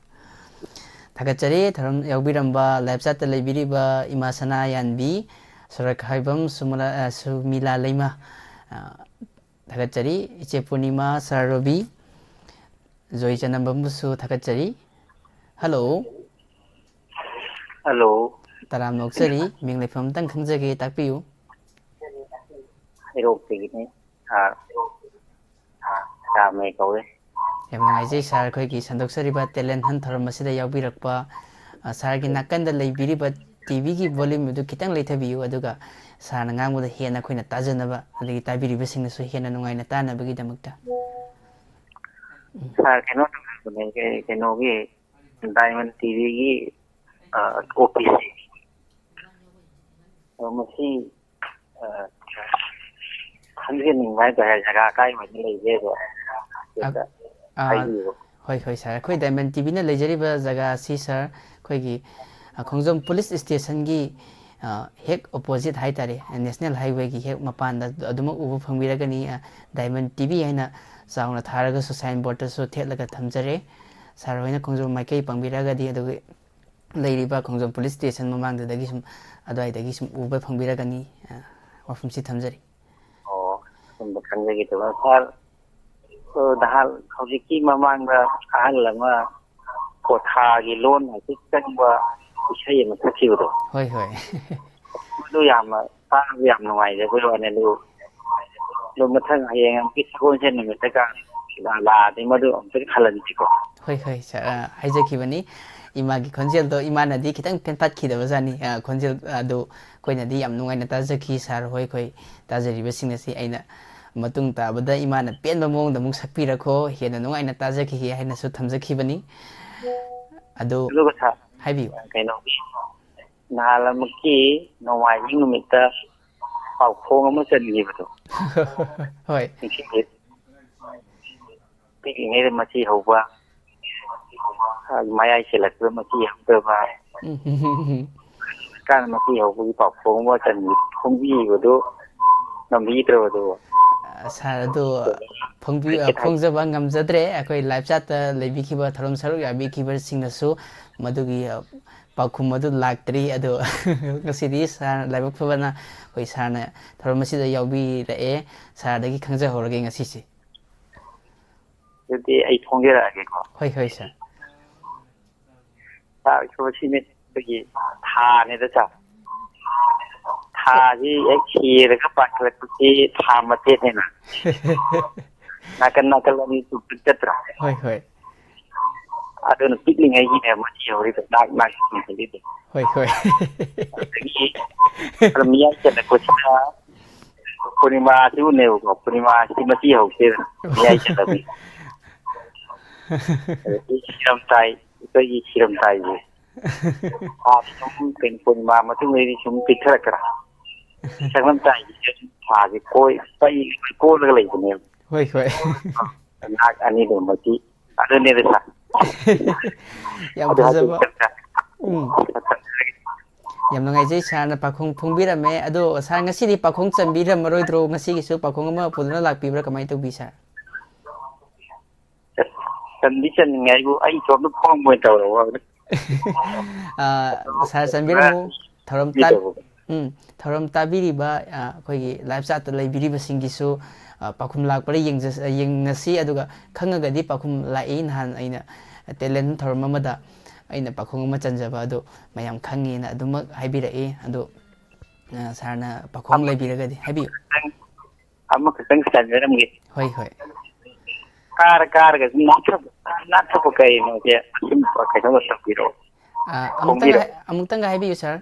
ꯊꯥꯒꯠꯆꯔꯤ ꯊꯧꯔꯝ ꯌꯥꯎꯕꯤꯔꯝꯕ, live chat ꯇ ꯂꯩꯕꯤꯔꯤꯕ ꯏꯃꯥ ꯁꯅꯥꯌꯥꯟꯕꯤ, ꯁꯣꯔꯥꯠꯈꯥꯏꯕꯝ ꯁꯨꯃꯂꯥ-, ꯑ, ꯁꯨꯃꯤꯂꯥ ꯂꯩꯃ, ꯑ, ꯊꯥꯒꯠꯆꯔꯤ꯫ ꯏꯆꯦ ꯄꯨꯔꯅꯤꯃꯥ ꯁꯔꯥꯔꯣꯕꯤ, ꯖꯣꯏ ꯆꯅꯝꯕꯝꯕꯨꯁꯨ ꯊꯥꯒꯠꯆꯔꯤ꯫ Hello꯫ Hello꯫ ꯇꯔꯥꯝꯅ ꯑꯣꯛꯆꯔꯤ꯫ ꯃꯤꯡ ꯂꯩꯐꯝ ꯑꯝꯇꯪ ꯈꯪꯖꯒꯦ, ꯇꯥꯛꯄꯤꯌꯨ꯫ ꯍꯩꯔꯣꯛꯇꯒꯤꯅꯤ꯫ ꯁꯥꯔ ꯔꯥꯃꯦ ꯀꯧꯋꯦ꯫ ꯌꯥꯝ ꯅꯨꯡꯉꯥꯏꯖꯩ ꯁꯥꯔ, ꯑꯩꯈꯣꯏꯒꯤ ꯁꯟꯗꯣꯛꯆꯔꯤꯕ ꯇꯦꯂꯦꯟ ꯍꯟ ꯊꯧꯔꯝ ꯑꯁꯤꯗ ꯌꯥꯎꯕꯤꯔꯛꯄ꯫ ꯑ, ꯁꯥꯔꯒꯤ ꯅꯥꯀꯟꯗ ꯂꯩꯕꯤꯔꯤꯕ ꯇꯤꯚꯤꯒꯤ ꯚꯣꯂ꯭ꯌꯨꯝ ꯑꯗꯨ ꯈꯤꯇꯪ ꯂꯩꯊꯕꯤꯌꯨ, ꯑꯗꯨꯒ ꯁꯥꯔꯅ ꯉꯥꯡꯕꯗ ꯍꯦꯟꯅ ꯑꯩꯈꯣꯏꯅ ꯇꯥꯖꯅꯕ, ꯑꯗꯒꯤ ꯇꯥꯕꯤꯔꯤꯕꯁꯤꯡꯅꯁꯨ ꯍꯦꯟꯅ ꯅꯨꯡꯉꯥꯏꯅ ꯇꯥꯅꯕꯒꯤꯗꯃꯛꯇ꯫ ꯁꯥꯔ, ꯀꯩꯅꯣ ꯇꯧꯖꯕꯅꯦ, ꯀꯩ-, ꯀꯩꯅꯣꯒꯤ ꯗꯥꯏꯃꯟ ꯇꯤꯚꯤꯒꯤ ꯑꯣ ꯄꯤ ꯁꯤ꯫ ꯑꯗꯣ ꯃꯁꯤ ꯑ, ꯈꯪꯖꯅꯤꯡꯕ ꯍꯥꯏꯇꯥꯔꯦ, ꯖꯒꯥ ꯀꯥꯏꯋꯥꯏꯗ ꯂꯩꯒꯦꯗꯣ꯫ ꯑ, ꯑ, ꯍꯥꯏꯕꯤꯌꯨ꯫ ꯍꯣꯏ, ꯍꯣꯏ, ꯁꯥꯔ꯫ ꯑꯩꯈꯣꯏ ꯗꯥꯏꯃꯟ ꯇꯤꯚꯤꯅ ꯂꯩꯖꯔꯤꯕ ꯖꯒꯥ ꯑꯁꯤ, ꯁꯥꯔ, ꯑꯩꯈꯣꯏꯒꯤ, ꯑ, ꯈꯣꯡꯖꯣꯝ ꯄꯨꯂꯤꯁ ꯁ꯭ꯇꯦꯁꯟꯒꯤ, ꯑ, ꯍꯦꯛ ꯑꯣꯄꯣꯖꯤꯠ ꯍꯥꯏꯇꯥꯔꯦ, ꯅꯦꯁꯅꯦꯜ ꯍꯥꯏꯋꯦꯒꯤ ꯍꯦꯛ ꯃꯄꯥꯟꯗ ꯑꯗꯨꯃꯛ ꯎꯕ ꯐꯪꯕꯤꯔꯒꯅꯤ꯫ ꯑ, ꯗꯥꯏꯃꯟ ꯇꯤꯚꯤ ꯍꯥꯏꯅ ꯆꯥꯎꯅ ꯊꯥꯔꯒꯁꯨ, ꯁꯥꯏꯟ ꯕꯣꯔꯗꯇꯁꯨ ꯊꯦꯠꯂꯒ ꯊꯝꯖꯔꯦ꯫ ꯁꯥꯔ ꯍꯣꯏꯅ ꯈꯣꯡꯖꯣꯝ ꯃꯥꯏꯀꯩ ꯄꯥꯡꯕꯤꯔꯒꯗꯤ, ꯑꯗꯨꯒ ꯂꯩꯔꯤꯕ ꯈꯣꯡꯖꯣꯝ ꯄꯨꯂꯤꯁ ꯁ꯭ꯇꯦꯁꯟ ꯃꯃꯥꯡꯗꯨꯗꯒꯤ ꯁꯨꯝ, ꯑꯗꯨꯋꯥꯏꯗꯒꯤ ꯁꯨꯝ ꯎꯕ ꯐꯪꯕꯤꯔꯒꯅꯤ꯫ ꯑ, ꯋꯥꯐꯝꯁꯤ ꯊꯝꯖꯔꯤ꯫ ꯑꯣ, ꯑꯁꯨꯝꯕ ꯈꯪꯖꯒꯦ ꯇꯧꯕ꯫ ꯁꯥꯔ, ꯑ, ꯅꯍꯥꯟ, ꯍꯧꯖꯤꯛꯀꯤ ꯃꯃꯥꯡꯗ ꯑꯍꯜ ꯑꯃ ꯀꯣꯊꯥꯒꯤ ꯂꯣꯟ ꯍꯥꯏꯐꯦꯠ ꯆꯪꯕ ꯏꯁꯩ ꯑꯃ ꯁꯛꯈꯤꯕꯗꯣ, ꯍꯣꯏ, ꯍꯣꯏ꯫ ꯃꯗꯨ ꯌꯥꯝꯅ ꯇꯥꯕ ꯌꯥꯝ ꯅꯨꯡꯉꯥꯏꯖꯕꯒꯤ ꯋꯥꯅꯤ꯫ ꯑꯗꯨ, ꯑꯗꯨ ꯃꯊꯪ ꯍꯌꯦꯡ ꯑꯃꯨꯛꯀꯤ ꯁꯒꯣꯜꯁꯦꯟ ꯅꯨꯃꯤꯠꯇꯒ ꯂꯥꯛꯑꯗꯤ ꯃꯗꯨ ꯑꯃꯨꯛꯇꯪ ꯈꯜꯍꯟꯁꯤꯀꯣ꯫ ꯍꯣꯏ, ꯍꯣꯏ, ꯁꯥꯔ, ꯑ, ꯍꯥꯏꯖꯈꯤꯕꯅꯤ꯫ ꯏꯃꯥꯒꯤ ꯈꯣꯟꯖꯦꯜꯗꯣ, ꯏꯃꯥꯅꯗꯤ ꯈꯤꯇꯪ ꯄꯦꯟꯄꯠꯈꯤꯗꯕ ꯖꯥꯠꯅꯤ꯫ ꯑ, ꯈꯣꯟꯖꯦꯜ ꯑꯗꯨ ꯑꯩꯈꯣꯏꯅꯗꯤ ꯌꯥꯝ ꯅꯨꯡꯉꯥꯏꯅ ꯇꯥꯖꯈꯤ꯫ ꯁꯥꯔ ꯍꯣꯏ, ꯑꯩꯈꯣꯏ ꯇꯥꯖꯔꯤꯕꯁꯤꯡ ꯑꯁꯤ ꯑꯩꯅ ꯃꯇꯨꯡ ꯇꯥꯕꯗ ꯏꯃꯥꯅ ꯄꯦꯟꯕ ꯃꯑꯣꯡꯗ ꯑꯃꯨꯛ ꯁꯛꯄꯤꯔꯈꯣ, ꯍꯦꯟꯅ ꯅꯨꯡꯉꯥꯏꯅ ꯇꯥꯖꯈꯤꯒꯦ ꯍꯥꯏꯅꯁꯨ ꯊꯝꯖꯈꯤꯕꯅꯤ꯫ ꯑꯗꯨ ꯑꯗꯨꯒ ꯁꯥꯔ, ꯍꯥꯏꯕꯤꯌꯨ꯫ ꯀꯩꯅꯣꯒꯤ ꯅꯍꯥꯟꯃꯨꯛꯀꯤ ꯅꯣꯡꯃꯥꯏꯖꯤꯡ ꯅꯨꯃꯤꯠꯇ ꯄꯥꯎꯈꯣꯡ ꯑꯃ ꯆꯟꯈꯤꯕꯗꯣ, ꯍꯣꯏ꯫ ꯅꯤꯡꯁꯤꯡꯕꯤ-, ꯄꯤꯛꯂꯤꯉꯩꯗ ꯃꯆꯤ ꯍꯧꯕ, ꯃꯌꯥꯏ ꯆꯜꯂꯛꯄꯗ ꯃꯆꯤ ꯍꯧꯗꯕ, ꯎꯝ, ꯀꯥꯟꯅ ꯃꯆꯤ ꯍꯧꯕꯒꯤ ꯄꯥꯎꯈꯣꯡ ꯑꯃ ꯆꯟꯈꯤ-, ꯐꯣꯡꯕꯤꯕꯗꯨ ꯉꯝꯕꯤꯗ꯭ꯔꯕꯗꯨ꯫ ꯑ, ꯁꯥꯔ, ꯑꯗꯨ ꯐꯣꯡꯕꯤ-, ꯑ, ꯐꯣꯡꯖꯕ ꯉꯝꯖꯗ꯭ꯔꯦ꯫ ꯑꯩꯈꯣꯏ ꯂꯥꯏꯚ ꯆꯥꯠꯇ ꯂꯩꯕꯤꯈꯤꯕ, ꯊꯧꯔꯝ ꯁꯔꯨꯛ ꯌꯥꯕꯤꯈꯤꯕꯁꯤꯡꯅꯁꯨ ꯃꯗꯨꯒꯤ, ꯑ, ꯄꯥꯎꯈꯨꯝ ꯑꯗꯨ ꯂꯥꯛꯇ꯭ꯔꯤ꯫ ꯑꯗꯣ ꯉꯁꯤꯗꯤ ꯁꯥꯔ ꯂꯥꯏꯕꯛ ꯐꯕꯅ ꯑꯩꯈꯣꯏ ꯁꯥꯔꯅ ꯊꯧꯔꯝ ꯑꯁꯤꯗ ꯌꯥꯎꯕꯤꯔꯛꯑꯦ꯫ ꯁꯥꯔꯗꯒꯤ ꯈꯪꯖꯍꯧꯔꯒꯦ ꯉꯁꯤꯁꯦ꯫ ꯑꯗꯨꯗꯤ ꯑꯩ ꯐꯣꯡꯖꯔꯛꯑꯒꯦꯀꯣ꯫ ꯍꯣꯏ, ꯍꯣꯏ, ꯁꯥꯔ꯫ ꯁꯥꯔ, ꯁꯤꯅꯦ ꯑꯩꯈꯣꯏꯒꯤ ꯊꯥꯅꯦꯗ ꯁꯥꯔ꯫ ꯊꯥꯁꯤ ꯍꯦꯛ ꯁꯤꯔꯒ ꯄꯥꯟꯈꯠꯂꯛꯄꯁꯤ ꯊꯥ ꯃꯆꯦꯠꯅꯦꯅ꯫ ꯅꯥꯀꯟ ꯅꯥꯀꯟ ꯑꯅꯤ ꯆꯨꯞꯄ ꯆꯠꯇ꯭ꯔꯥ? ꯍꯣꯏ, ꯍꯣꯏ꯫ ꯑꯗꯨꯅ ꯄꯤꯛꯂꯤꯉꯩꯒꯤꯅꯦ ꯃꯆꯤ ꯍꯧꯔꯤꯗꯣ, ꯅꯥꯛ ꯅꯥꯛ ꯆꯤꯡꯈꯠꯂꯤꯗꯣ꯫ ꯍꯣꯏ, ꯍꯣꯏ꯫ ꯑꯗꯒꯤ ꯑꯗꯨꯝ ꯃꯤꯌꯥꯏ ꯆꯜꯂꯛꯄꯁꯤꯅ ꯄꯨꯔꯅꯤꯃꯥꯁꯤꯕꯨꯅꯦꯕꯀꯣ, ꯄꯨꯔꯅꯤꯃꯥꯁꯤ ꯃꯆꯤ ꯍꯧꯗꯦꯗꯅ, ꯃꯤꯌꯥꯏ ꯆꯜꯂꯛꯄꯁꯤ꯫ ꯑꯗꯒꯤ ꯁꯤꯔꯝꯗꯥꯏ, ꯑꯩꯈꯣꯏꯒꯤ ꯁꯤꯔꯝꯗꯥꯏꯁꯦ꯫ ꯊꯥꯁꯤ ꯁꯨꯝ ꯀꯩꯅꯣ, ꯄꯨꯔꯅꯤꯃꯥ ꯃꯇꯨꯡꯗꯩꯗꯤ ꯁꯨꯝ ꯄꯤꯛꯊꯔꯛꯇ꯭ꯔꯥ? ꯁꯪꯂꯝꯗꯥꯏꯁꯤꯗ ꯊꯥꯁꯦ ꯀꯣꯏ-, ꯄꯩ-, ꯀꯣꯏꯂꯒ ꯂꯩꯕꯅꯦꯕ꯫ ꯍꯣꯏ, ꯍꯣꯏ꯫ ꯅꯥꯛ ꯑꯅꯤꯗꯨꯃꯛꯇꯤ ꯑꯗꯨꯅꯦꯕ ꯁꯥꯔ꯫ ꯌꯥꯝ ꯑꯗꯨ ꯍꯥꯏꯗꯤ ꯐꯖꯕ꯫ ꯁꯥꯔ, ꯎꯝ꯫ ꯌꯥꯝ ꯅꯨꯡꯉꯥꯏꯖꯩ ꯁꯥꯔꯅ ꯄꯥꯎꯈꯨꯝ ꯐꯣꯡꯕꯤꯔꯝꯃꯦ꯫ ꯑꯗꯣ ꯁꯥꯔ, ꯉꯁꯤꯗꯤ ꯄꯥꯎꯈꯨꯝ ꯆꯟꯕꯤꯔꯝꯃꯔꯣꯏꯗ꯭ꯔꯣ? ꯉꯁꯤꯒꯤꯁꯨ ꯄꯥꯎꯈꯨꯝ ꯑꯃ ꯄꯨꯗꯨꯅ ꯂꯥꯛꯄꯤꯕ꯭ꯔꯥ? ꯀꯃꯥꯏꯅ ꯇꯧꯕꯤ ꯁꯥꯔ? ꯆꯟꯗꯤ ꯆꯟꯅꯤꯡꯉꯦ, ꯑꯩꯕꯨ ꯑꯩ ꯏꯇꯣꯝꯇ ꯐꯣꯡꯕ ꯑꯣꯏꯅ ꯇꯧꯔꯕ꯫ ꯑꯥ, ꯁꯥꯔ ꯆꯟꯕꯤꯔꯝꯃꯨ꯫ ꯊꯧꯔꯝ ꯃꯤ ꯇꯥ-, ꯇꯧꯕ꯫ ꯎꯝ, ꯊꯧꯔꯝ ꯇꯥꯕꯤꯔꯤꯕ, ꯑꯥ, ꯑꯩꯈꯣꯏꯒꯤ ꯂꯥꯏꯚ ꯆꯥꯠꯇ ꯂꯩꯕꯤꯔꯤꯕꯁꯤꯡꯒꯤꯁꯨ, ꯑꯥ, ꯄꯥꯎꯈꯨꯝ ꯂꯥꯛꯄꯗ ꯌꯦꯡꯖ-, ꯌꯦꯡꯉꯁꯤ꯫ ꯑꯗꯨꯒ ꯈꯪꯉꯒꯗꯤ ꯄꯥꯎꯈꯨꯝ ꯂꯥꯛꯏ, ꯅꯍꯥꯟ ꯑꯩꯅ ꯇꯦꯂꯦꯟ ꯊꯧꯔꯝ ꯑꯃꯗ ꯑꯩꯅ ꯄꯥꯎꯈꯨꯝ ꯑꯃ ꯆꯟꯖꯕ ꯑꯗꯨ ꯃꯌꯥꯝ ꯈꯪꯉꯦꯅ ꯑꯗꯨꯃꯛ ꯍꯥꯏꯕꯤꯔꯛꯏ꯫ ꯑꯗꯨ, ꯑꯥ, ꯁꯥꯔꯅ ꯄꯥꯎꯈꯨꯝ ꯑꯃ ꯂꯩꯕꯤꯔꯒꯗꯤ ꯍꯥꯏꯕꯤꯌꯨ꯫ ꯑꯃꯈꯛꯇꯪ ꯆꯟꯖꯔꯝꯒꯦ꯫ ꯍꯣꯏ, ꯍꯣꯏ꯫ ꯀꯥꯔ ꯀꯥꯔꯒ ꯁꯨꯝ ꯅꯥꯟꯊꯕ, ꯅꯥꯟꯊꯕ ꯀꯩꯅꯣꯁꯦ ꯑꯗꯨꯝ ꯀꯩꯅꯣ ꯇꯧꯕꯤꯔꯛꯑꯣ꯫ ꯑꯥ, ꯑꯃꯨꯛꯇꯪꯒ ꯐꯣꯡꯕꯤꯔꯛꯑꯣ꯫ ꯍꯥꯏ-, ꯑꯃꯨꯛꯇꯪꯒ ꯍꯥꯏꯕꯤꯌꯨ, ꯁꯥꯔ꯫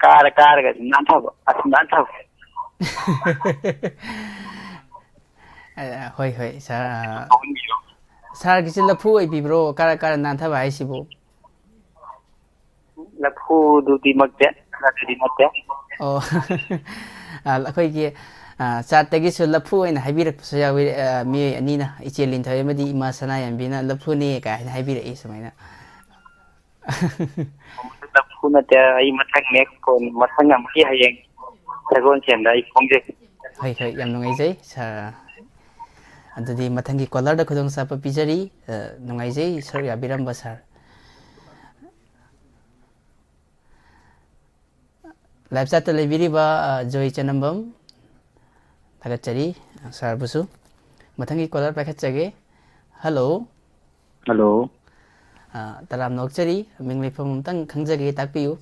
ꯀꯥꯔ ꯀꯥꯔꯒ ꯁꯨꯝ ꯅꯥꯟꯊꯕ, ꯑꯁꯨꯝ ꯅꯥꯟꯊꯕ꯫ ꯑ, ꯍꯣꯏ, ꯍꯣꯏ, ꯁꯥꯔ, ꯑ, ꯐꯣꯡꯕꯤꯔꯛꯑꯣ꯫ ꯁꯥꯔꯒꯤꯁꯦ ꯂꯐꯨ ꯑꯣꯏꯕꯤꯕ꯭ꯔꯣ? ꯀꯥꯔ ꯀꯥꯔ ꯅꯥꯟꯊꯕ ꯍꯥꯏꯁꯤꯕꯨ? ꯂꯐꯨꯗꯨꯗꯤ ꯃꯛꯇꯦ, ꯑꯗꯨꯗꯤ ꯅꯠꯇꯦ꯫ ꯑꯣ꯫ ꯑ, ꯑꯩꯈꯣꯏꯒꯤ, ꯑ, ꯆꯥꯠꯇꯒꯤꯁꯨ ꯂꯐꯨ ꯑꯣꯏꯅ ꯍꯥꯏꯕꯤꯔꯛꯄꯁꯨ ꯌꯥꯎꯏ, ꯑ, ꯃꯤꯑꯣꯏ ꯑꯅꯤꯅ, ꯏꯆꯦ ꯂꯤꯟꯊꯣꯏ ꯑꯃꯗꯤ ꯏꯃꯥ ꯁꯅꯥꯌꯥꯟꯕꯤꯅ "ꯂꯐꯨꯅꯦ" ꯀꯥꯏꯅ ꯍꯥꯏꯕꯤꯔꯛꯏ ꯁꯨꯃꯥꯏꯅ꯫ ꯂꯐꯨ ꯅꯠꯇꯦ, ꯑꯩ ꯃꯊꯪ next call, ꯃꯊꯪ ꯑꯃꯨꯛꯀꯤ ꯍꯌꯦꯡ ꯁꯒꯣꯜꯁꯦꯟꯗ ꯑꯩ ꯐꯣꯡꯖꯒꯦ꯫ ꯍꯣꯏ, ꯍꯣꯏ, ꯌꯥꯝ ꯅꯨꯡꯉꯥꯏꯖꯩ, ꯁꯥꯔ꯫ ꯑꯗꯨꯗꯤ ꯃꯊꯪꯒꯤ caller ꯗ ꯈꯨꯗꯣꯡꯆꯥꯕ ꯄꯤꯖꯔꯤ꯫ ꯑ, ꯅꯨꯡꯉꯥꯏꯖꯩ ꯁꯔꯨꯛ ꯌꯥꯕꯤꯔꯝꯕ, ꯁꯥꯔ꯫ Live chat ꯇ ꯂꯩꯕꯤꯔꯤꯕ, ꯑ, ꯖꯣꯏ ꯆꯅꯝꯕꯝ, ꯊꯥꯒꯠꯆꯔꯤ, ꯁꯥꯔꯕꯨꯁꯨ꯫ ꯃꯊꯪꯒꯤ caller ꯄꯥꯏꯈꯠꯆꯒꯦ꯫ Hello꯫ Hello꯫ ꯑ, ꯇꯔꯥꯝꯅ ꯑꯣꯛꯆꯔꯤ꯫ ꯃꯤꯡ ꯂꯩꯐꯝ ꯑꯃꯇꯪ ꯈꯪꯖꯒꯦ, ꯇꯥꯛꯄꯤꯌꯨ꯫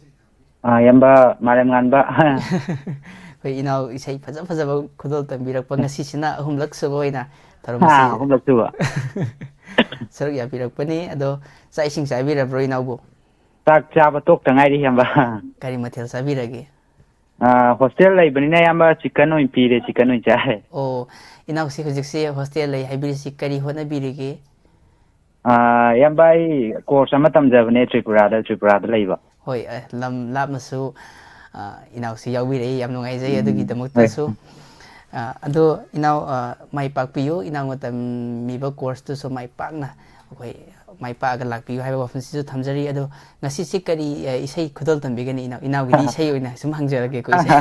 ꯑꯥ, ꯏꯌꯥꯝꯕ ꯃꯥꯂꯦꯝꯉꯥꯟꯕ꯫ ꯑꯩꯈꯣꯏ ꯏꯅꯥꯎ ꯏꯁꯩ ꯐꯖ ꯐꯖꯕ ꯈꯨꯗꯣꯜ ꯇꯝꯕꯤꯔꯛꯄ ꯉꯁꯤꯁꯤꯅ ꯑꯍꯨꯝꯂꯛ ꯁꯨꯕ ꯑꯣꯏꯅ ꯊꯧꯔꯝ ꯍꯥ, ꯑꯁꯤ ꯑꯍꯨꯝꯂꯛ ꯁꯨꯕ꯫ ꯁꯔꯨꯛ ꯌꯥꯕꯤꯔꯛꯄꯅꯤ꯫ ꯑꯗꯣ ꯆꯥꯛ ꯏꯁꯤꯡ ꯆꯥꯕꯤꯔꯕ꯭ꯔꯣ ꯏꯅꯥꯎꯕꯨ? ꯆꯥꯛ ꯆꯥꯕ ꯇꯣꯛꯇ ꯉꯥꯏꯔꯤ, ꯏꯌꯥꯝꯕ꯫ ꯀꯔꯤ ꯃꯊꯦꯜ ꯆꯥꯕꯤꯔꯒꯦ? ꯑꯥ, ꯍꯣꯁꯇꯦꯜ ꯂꯩꯕꯅꯤꯅ, ꯏꯌꯥꯝꯕ, ꯆꯤꯛꯀꯟ ꯑꯣꯏꯅ ꯄꯤꯔꯦ, ꯆꯤꯛꯀꯟ ꯑꯣꯏꯅ ꯆꯥꯔꯦ꯫ ꯑꯣ, ꯏꯅꯥꯎꯁꯤ ꯍꯧꯖꯤꯛꯁꯤ ꯍꯣꯁꯇꯦꯜ ꯂꯩ ꯍꯥꯏꯕꯤꯔꯤꯁꯤ ꯀꯔꯤ ꯍꯣꯠꯅꯕꯤꯔꯤꯒꯦ? ꯑꯥ, ꯏꯌꯥꯝꯕ, ꯑꯩ ꯀꯣꯔꯁ ꯑꯃ ꯇꯝꯖꯕꯅꯦ ꯇ꯭ꯔꯤꯄꯨꯔꯥꯗ, ꯇ꯭ꯔꯤꯄꯨꯔꯥꯗ ꯂꯩꯕ꯫ ꯍꯣꯏ, ꯑꯦ, ꯂꯝ ꯂꯥꯞꯅꯁꯨ, ꯑ, ꯏꯅꯥꯎꯁꯤ ꯌꯥꯎꯕꯤꯔꯛꯏ, ꯌꯥꯝ ꯅꯨꯡꯉꯥꯏꯖꯩ꯫ ꯎꯝ, ꯍꯣꯏ꯫ ꯑꯗꯨꯒꯤꯗꯃꯛꯇꯁꯨ꯫ ꯑ, ꯑꯗꯣ ꯏꯅꯥꯎ, ꯑ, ꯃꯥꯏ ꯄꯥꯛꯄꯤꯌꯨ, ꯏꯅꯥꯎꯅ ꯇꯝꯃꯤꯕ ꯀꯣꯔꯁꯇꯨꯁꯨ ꯃꯥꯏ ꯄꯥꯛꯅ ꯑꯩꯈꯣꯏ ꯃꯥꯏ ꯄꯥꯛꯑꯒ ꯂꯥꯛꯄꯤꯌꯨ ꯍꯥꯏꯕ ꯋꯥꯐꯝꯁꯤꯁꯨ ꯊꯝꯖꯔꯤ꯫ ꯑꯗꯣ ꯉꯁꯤꯁꯤ ꯀꯔꯤ, ꯑ, ꯏꯁꯩ ꯈꯨꯗꯣꯜ ꯇꯝꯕꯤꯒꯅꯤ ꯏꯅꯥꯎ? ꯏꯅꯥꯎꯒꯤꯗꯤ ꯏꯁꯩ ꯑꯣꯏꯅ ꯁꯨꯝ ꯍꯪꯖꯔꯒꯦꯀꯣ, ꯏꯁꯩ꯫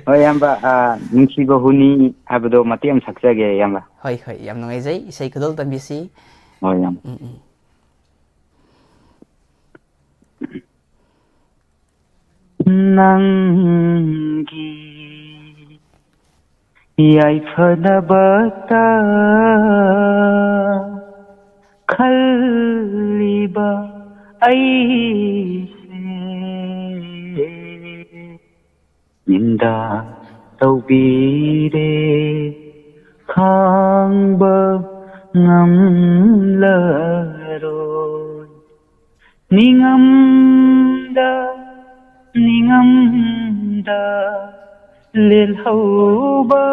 ꯍꯣꯏ, ꯏꯌꯥꯝꯕ, ꯑ, "ꯅꯨꯡꯁꯤꯕ ꯍꯨꯅꯤ" ꯍꯥꯏꯕꯗꯣ ꯃꯇꯦꯛ ꯑꯃ ꯁꯛꯆꯒꯦ, ꯏꯌꯥꯝꯕ꯫ ꯍꯣꯏ, ꯍꯣꯏ, ꯌꯥꯝ ꯅꯨꯡꯉꯥꯏꯖꯩ꯫ ꯏꯁꯩ ꯈꯨꯗꯣꯜ ꯇꯝꯕꯤꯁꯤ꯫ ꯍꯣꯏ, ꯏꯌꯥꯝꯕ꯫ ꯎꯝ, ꯎꯝ꯫ ꯅꯪꯒꯤ ꯌꯥꯏꯐꯅꯕꯇ ꯈꯜꯂꯤꯕ ꯑꯩꯁꯦ ꯅꯤꯟꯗ ꯇꯧꯕꯤꯔꯦ, ꯈꯥꯡꯕ ꯉꯝꯂꯔꯣꯏ꯫ ꯅꯤꯡꯉꯝꯗ, ꯅꯤꯡꯉꯝꯗ ꯂꯦꯜꯍꯧꯕ